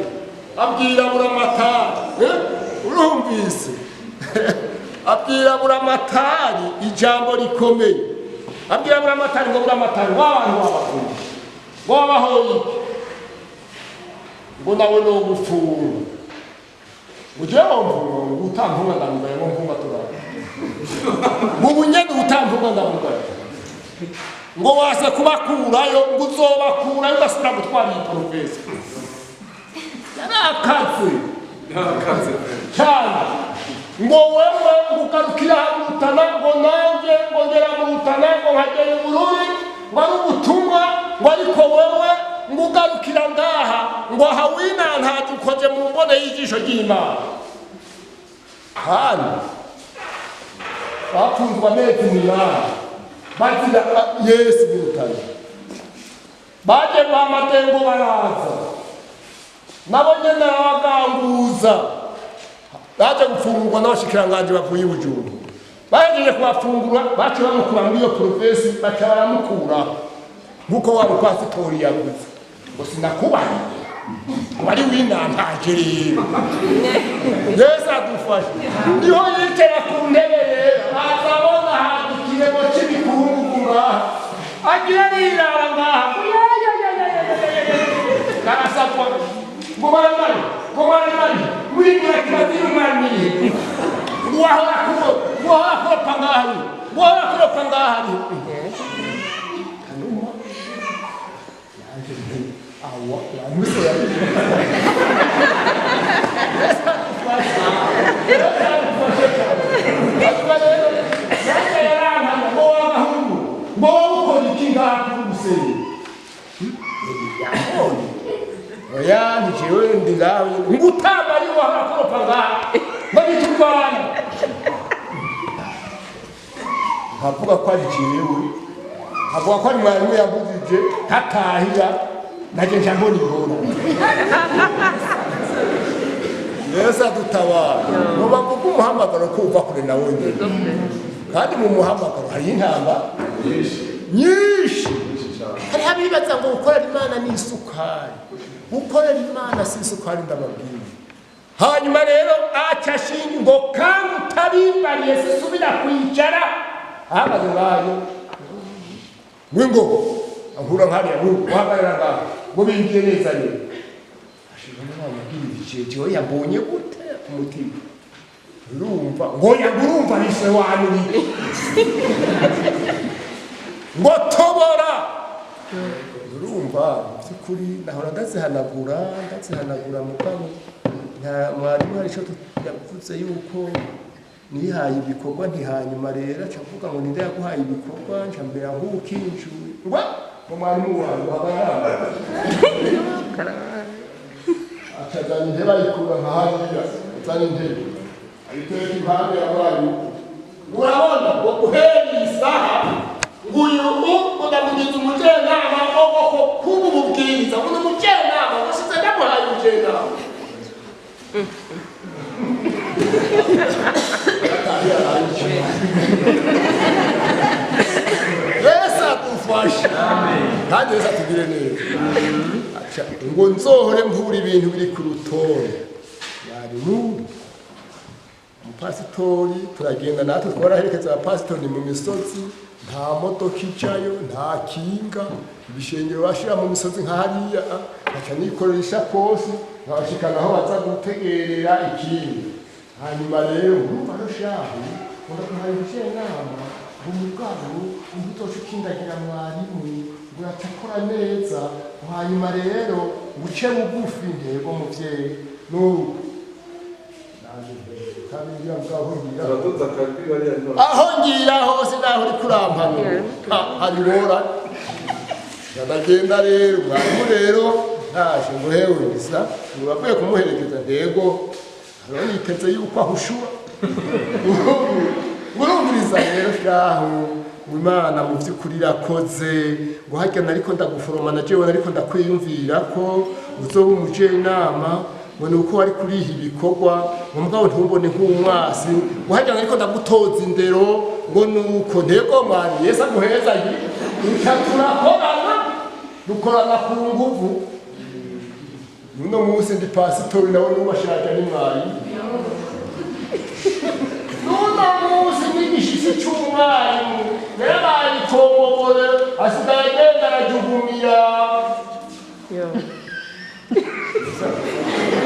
abwira buramatari urumvise abwira buramatari ijambo rikomeye abwira buramatari ngo buramatari w'abantu wabafunze ngo wabahoye iki ngo nawe ni ugufunga ugiye wumva ngo utamfunga ndamugaye ngo mfunga turabe ngo ubunyene utamfunga ndamugaye ngo waze kubakurayo ngo uzobakurayo ugasubira gutwara iyi porofesi yarakaze cyane ngo wewe ngo ugarukira mu Rutana ngo nanjye ngo ngera mu Rutana ngo nkagera i Bururi ngo ari ubutumwa ngo ariko wewe ngo ugarukira ngaha ngo aha winantaje ukoje mu mbone y'ijisho ry'Imana kandi bapfunzwe amezi 8 bazira Yesu mu Rutana baje ba Matengo baraza nabo nyene arabaganguza baje gufungurwa n'abashikiranganji bavuye i Bujumbura bahejeje kubafungura baca bamukura muri iyo provinsi baca baramukuraho nk'uko wa mupasitori yavuze ngo sinakubariye ngo ari winantaje rero Yesu adufashe niho yicara ku ntebe rero aza abona ahantu ikiremo cy'ibikungugu ngaha agira nirara ngaha karasakwa ngo baramari ngo baramari muri kirazira umwaniye wahora kubo wahora kuropa ngaha wahora kuropa ngaha kanuma yanje nti awa yamuso ngo wowe ukora iki ngaha kuri gusenga yabonye oya ni jewe ndi ngaho ngo utamba ari wahora kuropa ngaha ngo biturwanya nkavuga ko ari jewe nkavuga ko ari mwarimu yavugije katahira naje nca mbona ingorane Yesu adutabara nuba mvuga umuhamagaro ko uva kure nawe nyine kandi mu muhamagaro hari intamba nyinshi hariho abibaza ngo gukorera Imana ni isukari gukorera Imana si isukari ndababwira hanyuma rero aca ashinga ngo kandi utabimbariye sisubira kwicara ahagaze ngayo wingo ankura nkariya uhagarara ngaho ngo bingiye neza rero ashinga umwana abwira jewe yambonye gute ku mutima urumva ngo urumva nishe wanuriye ngo tobora urumva by'ukuri nahora ndazihanagura mugabo nta mwarimu hari icyo yavuze yuko nihaye ibikorwa ntihanyuma rero aca avuga ngo ninde yaguhaye ibikorwa nca mbera nk'ukinjuye ngo Ngo mwarimu wanjye uhagarara, acazana intebe, ayikura nka hariya, azana intebe ayitereka impande ya mwarimu. Urabona ngo guhera iyi saha nguyu udamugize umujyanama wo kuba ububwiriza, ngo ni umujyanama wasize, ndamuhaye umujyanama. Yesu adufashe kandi Yesu atugire neza. Aca, ngo nzohore mvura ibintu biri ku rutonde. Mwarimu, umupasitori, turagenda natwe twaraherekeza abapasitori mu misozi, nta modoka icayo, nta kinga, ibishengero bashira mu misozi nka hariya, nkaca nikorera ishakosi nkabashikana aho baza gutegerera ikinga. Hanyuma rero urumva rushahu ndakuhaye ubujyanama, ngo umugabo ngo uzoca ukindagira mwarimu, ngo uraca akora neza, hanyuma rero uce bugufi. Ntego muvyeyi, nuko naje kandi ngira mugabo ngira Abatoza akajwi bariya none. Aho ngira hose naho uri kurampanura hari ingorane. Ndagenda rero, mwarimu rero ntaje, ngo hewe bisa ngo bavuye kumuherekeza. Ndego hariho niteze yuko ahushura. Urumviriza rero shahu, ngo Imana mu by'ukuri irakoze, ngo harya nariko ndaguforoma na jewe nariko ndakwiyumvira ko uzoba umujenama, ngo ni uko wari kuriha ibikorwa, ngo mugabo ntumbone nk'umwasi, ngo harya nariko ndagutoza indero, ngo nuko. Ntego mwari, Yesu aguhezanye. Duca turakorana, dukorana ku nguvu. Uno munsi ndi pasitori, nawe n'ubashaka ni mwarimu. N'uno munsi n'igishitsi c'umwarimu yarabaye ikongobore, asigaye agenda arajugumira.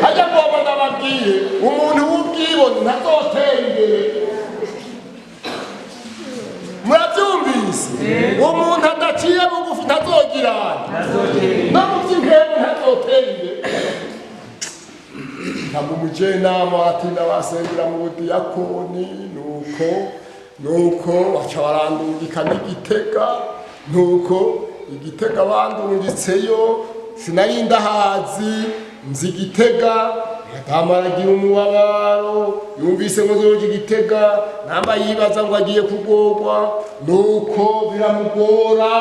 Hajya ngomba ndababwiye, umuntu w'ubwibone ntazotera imbere. Murabyumvise? Umuntu adaciye bugufi ntazogirana no mu by'impemu, ntazotera imbere. Ntabwo umujyanama atinda, basengera mu budiyakoni, nuko baca barandungika n'igitega. Nuko igitega bandungitseyo, sinari ndahazi, nzi igitega. Madamu aragira umubabaro yumvise ngo nzoja igitega, namba yibaza ngo agiye kugorwa, nuko biramugora.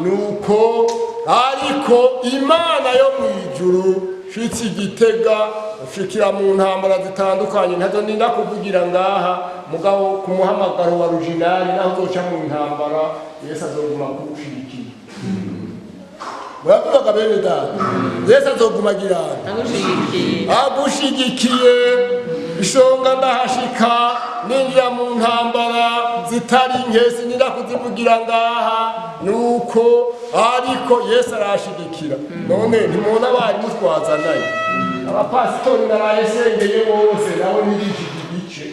Nuko ariko Imana yo mu ijuru, shitse igitega, nshikira mu ntambara zitandukanye, ntazo ninda kuvugira ngaha. Mugabo ku muhamagaro wa rujinari, naho uzoca mu ntambara, Yesu azoguma kuwushigikiye. Muravugaga bene data, Yesu azoguma agirana Agushigikiye. Agushigikiye. Ishonga ndahashika, ninjira mu ntambara zitari nke, sininda kuzivugira ngaha. Nuko ariko Yesu arashigikira. None ntimubona abarimu twazanaye, abapasitori naraye sengeye bose, nabo nigishije igice.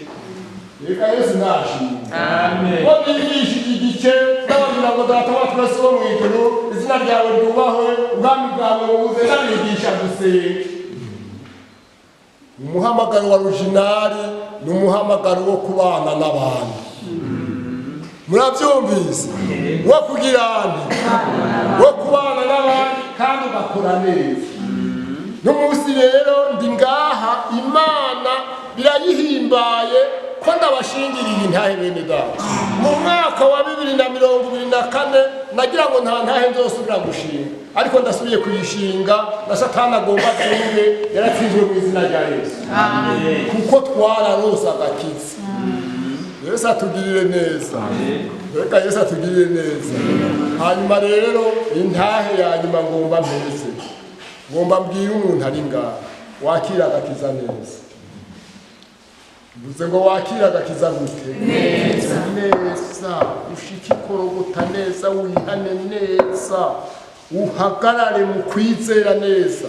Reka Yesu nashimye Amen. ko bigishije igice, ndababwira ngo: "Data wa twese wo mu ijuru, izina ryawe ryubahwe, ubwami bwawe buze." Ndabigisha gusenga. Umuhamagaro wa rujinari ni umuhamagaro wo kubana n'abantu. Murabyumvise? Wo kugira nti wo kubana n'abandi kandi ugakora neza. N'umunsi rero ndi ngaha, Imana birayihimbaye ko ndabashingiriye intahe bene data. Mu mwaka wa 2024 nagira ngo nta ntahe nzosubira gushinga, ariko ndasubiye kuyishinga, na Satani agomba abyumve, yaratsinzwe mu izina rya Yesu, kuko twararose agakiza. Yesu atugirire neza, reka Yesu atugirire neza. Hanyuma rero intahe ya nyuma ngomba mpeze, ngomba mbwire umuntu ari ngaha wakira agakiza neza. Mvuze ngo wakira agakiza gute? Neza neza, ushike ikorogota neza, wihane neza, uhagarare mu kwizera neza.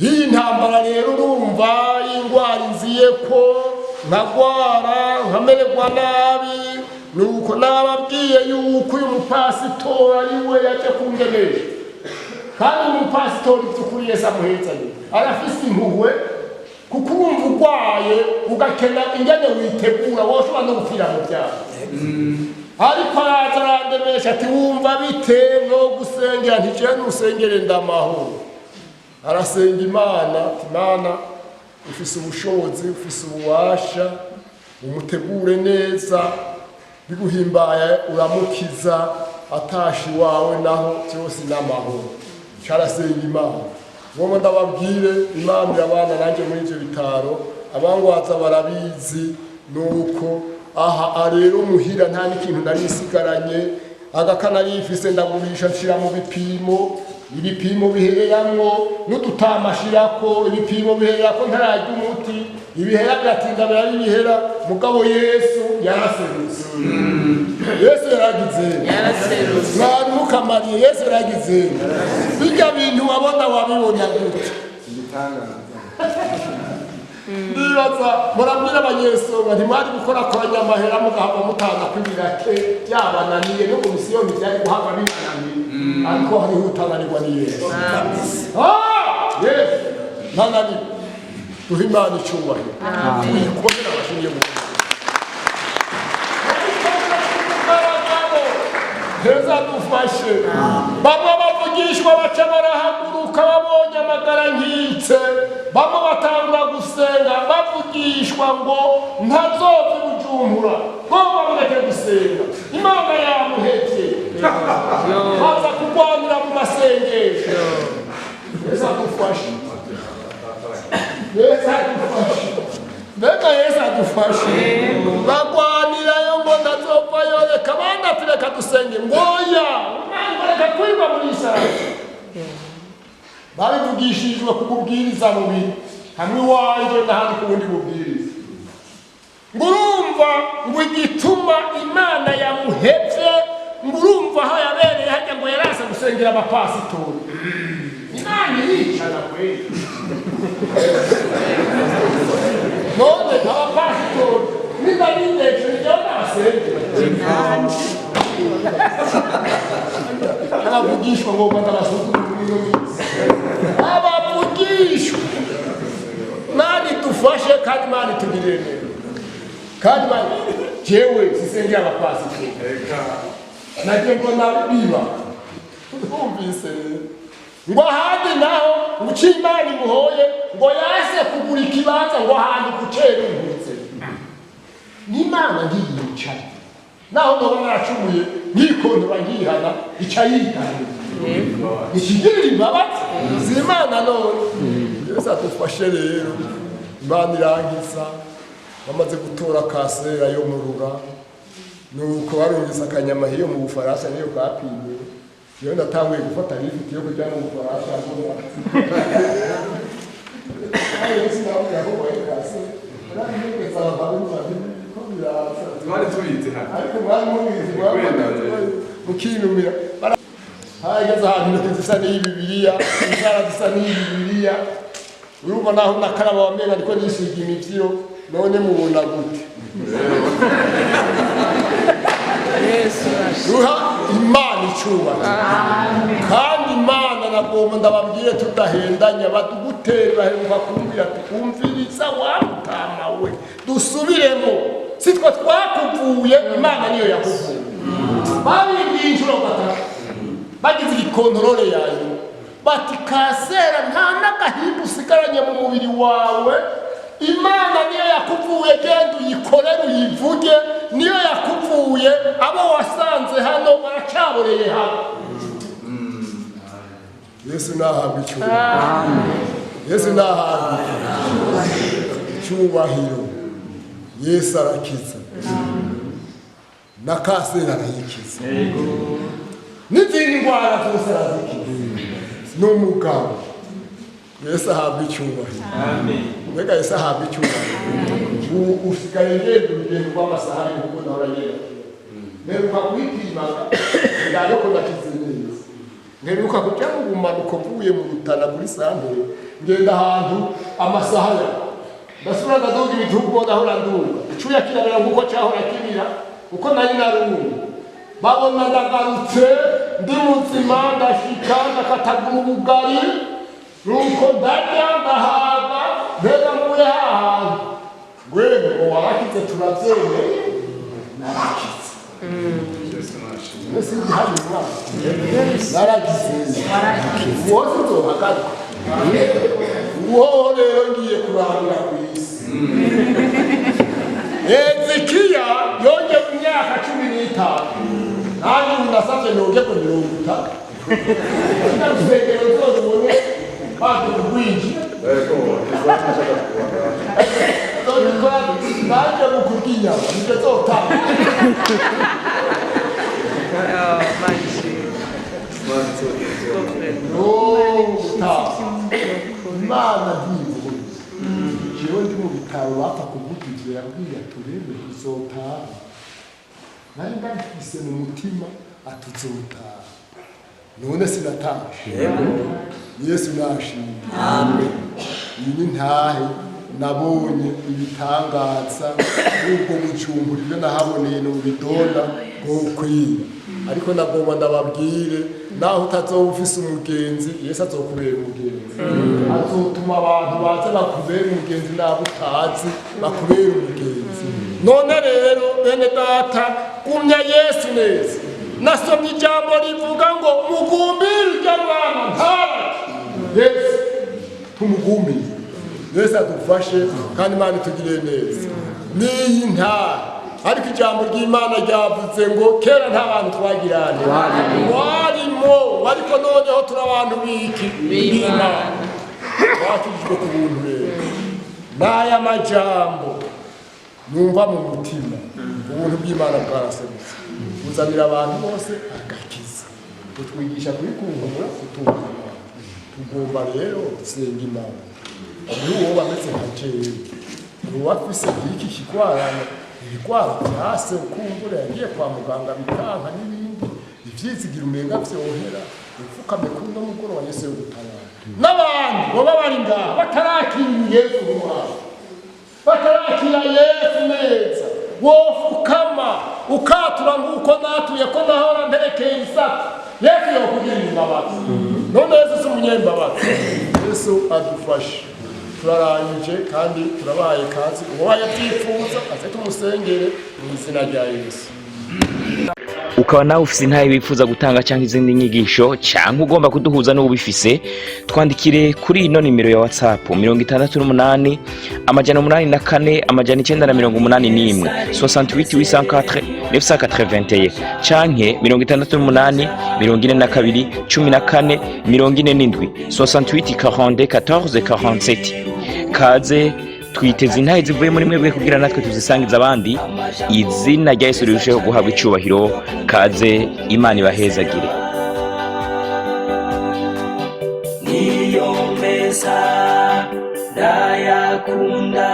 Iyi ntambara rero urumva y'indwara inziye ko nkagwara, nkamererwa nabi. Nuko nababwiye yuko uyu mupasitori ari we yaje kungenesha, kandi umupasitori by'ukuri Yesu amuhezanye, arafise impuhwe, kuko urumva urwaye ugakena ingene witegura, woshobora no gupfira mu byaha, ariko araza. arandemesha ati wumva bite no gusengera ntijewe nusengere ndamahoro. Arasenga Imana ati Imana ufise ubushobozi, ufise ububasha, umutegure neza, biguhimbaye uramukiza, atashe iwawe naho byose n'amahoro. Carasenga Imana. Ngombwa ndababwire, Imana irabana nanjye muri ivyo bitaro, abangwaza barabizi. Nuko aha rero muhira nta n'ikintu nari nsigaranye, agaka nari mfise ndagurisha nshira mu bipimo, ibipimo bihereramwo n'udutama shirako, ibipimo bihererako ntararya umuti, ibihera biratinda biraba ibihera. Mugabo Yesu yaraserutse. Yesu yaragize, mwarukamariye. Yesu yaragize. Bijya bintu wabona wabibona gute? Ndibaza murabwira abanyesonga ntimwari gukorakoranya amahera mugahava mutanga kw'ibirake byabananiye, no mu misiyoni byari guhava bibananiye, ariko hariho utananirwa ni Yesu. Yesu ntananirwa. Duhe Imana icyubahiro, tuyikomere abashingiye mu heza dufashe. Bamwe bavugishwa baca barahaguruka babonye amagara nkitse, bamwe batangura gusenga bavugishwa ngo ntazova i Bujumbura, ngo bamureke gusenga, Imana yamuhevye, baza kurwanira mu masengesho. Yesu adufashe, Yesu adufashe, mbega Yesu adufashe. Bagwanirayo ngo ntazopfayo, reka abandi ati reka dusenge, ngoya ngo reka kwirwa muri isaraje. Babivugishijwe ku bubwiriza bubiri, hamwe iwanje n'ahandi ku bundi bubwiriza. Ngo urumva ngo igituma Imana yamuhevye, ngo urumva aho yabereye hajya ngo yarasa gusengera abapasitori. Imana iricana kweli. None abapasitori niba bindeje nijyewe nabasengera, abavugishwa ngo ndabasuzuma muri ino minsi. Abavugishwa, Imana idufashe kandi Imana itugirire neza. Kandi Imana, jewe sisengera abapasitori, nagiye mbona biba twumvise rero ngo ahandi naho ngo Imana imuhoye ngo yase kugura ikibanza ngo ahantu kucera inkutse. N'Imana ntiyicara, naho ndoba naracumuye nkikondora nkihana, ica yiganira ikigirira imbabazi z'Imana. None Yesu adufashe rero. Imana irangiza bamaze gutora kasera yo mu rura, nuko barumvise akanyama hiyo mu Bufaransa niyo kapimye. Iyo ndatanguye gufata lift yo kuja mu Bufaransa, mbona Twari tubizi hano. Ariko mwari mubizi mukinumira. Harageze ahantu intoki zisa n'iy'Ibibiriya, inzara zisa n'iy'Ibibiriya, urumva naho nakaraba wamenga ariko nisiga imivyiro. None mubona gute? Ruha Imana icubahiro. Kandi Imana nagomba ndababwire tudahendanya, badugutera baheruka kumbwira ati umviriza wa mutama we, dusubiremo, si twe twakuvuye, Imana niyo yakuvuye. Babibwiye inshuro gatatu bagize igikontorore yayo, bati kasera nta n'agahinda usigaranye mu mubiri wawe, Imana niyo yakuvuye, genda uyikorere uyivuge, niyo yakuvuye, abo wasanze hano baracyaboreye hano. Yesu nahabwe icyubahiro, Yesu nahabwe icyubahiro. Yesu arakiza, na kasera arayikiza, n'izindi ndwara zose arazikiza, n'umugabo. Yesu ahabwa icyubahiro. Mbega Yesu ahabwa icyubahiro. Ubu usigaye ngenda urugendo rw'amasaha abiri kuko nahora ngenda. Mperuka kuyipimaga ndaje ko nakize neza. Mperuka kuja mu bumanuko mvuye mu Rutana kuri santere, ngenda ahantu amasaha ya ndasubira ndaduga ibitugu ndahora nduga, icuya kirabera nkuko cyahora kibira uko nari narumye. Babona ndagarutse ndi muzima, ndashika ndakatagura ubugari, nuko ndarya ndahaga, mbega mvuye hahantu ngwego ngo warakize, turabyemeye narakize. Mbese ndi hano umwana naragize wose nzohagarika uwo rero ngiye kurangura ku isi. Hezekiya yongeye imyaka 15, nanjye ubu nasabye nongerwe 30. Urusengero zose ubone baje kurwinjira nanjye mu kurya inyama nibyo nzotanga. Gutaha Imana ntiyivuguruza. Jewe ndi mu bitaro, bapfa kuvuga ivyo yabwiye atureme uzotaha, nari ndabifise mu mutima atuzotaha. None sinatashe? Yesu nashimye. Iyi ni ntahe nabonye ibitangaza ubwo Bujumbura, ibyo nahaboneye ni ubidonda bwokwiye. Ariko nagomba ndababwire, naho utazoba ufise umugenzi, Yesu azokubera umugenzi, azotuma abantu baza bakubera umugenzi, nabo utazi bakubera umugenzi. None rero bene data, gumya Yesu neza. Nasomye ijambo rivuga ngo mugumbire urya mwana ntabake. Yesu tumugumbire, Yesu adufashe kandi Imana itugirire neza. N'iyi ntara, ariko ijambo ry'Imana ryavuze ngo kera nta bantu twagirane warimo, ariko noneho turi abantu b'iki? B'Imana, bakijijwe ku buntu. Rero n'aya majambo numva mu mutima, ubuntu bw'Imana bwaraserutse buzanira abantu bose agakiza, butwigisha kuyikumbura, gutunga Imana. Tugomba rero gusenga Imana. Ni uwo bameze nka jewe, uwo afise iki kigwarana, ibigwara vyase, ukumbura yagiye kwa muganga bikanka n'ibindi, ivyizigira umenga vyohera, upfukame kuri uno mugoroba, Yesu yo gutabara. N'abandi baba bari ngaha batarakira Yesu nk'umwami, batarakira Yesu neza, wofukama ukatura nk'uko natuye ko nahora nterekeye isaka. Yesu yokugirira imbabazi. None Yesu si umunyembabazi? Yesu adufashe. Turarangije kandi turabaye kazi. Uwabaye abyifuza aze tumusengere mu izina rya Yesu. Ukaba nawe ufise intahe wifuza gutanga cyangwa izindi nyigisho, cyangwa ugomba kuduhuza n'ubifise, twandikire kuri ino nimero ya WhatsApp: 68 804 981, 68 804 981, canke 68 42 14 47, 68 42 14 47. Kaze, twiteze intahe zivuye muri mwebwe kugira natwe tuzisangiza abandi, izina rya Yesu rirusheho guhabwa icubahiro. Kaze, Imana ibahezagire. Niyo meza ndayakunda,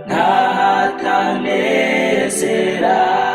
ntahatanezera.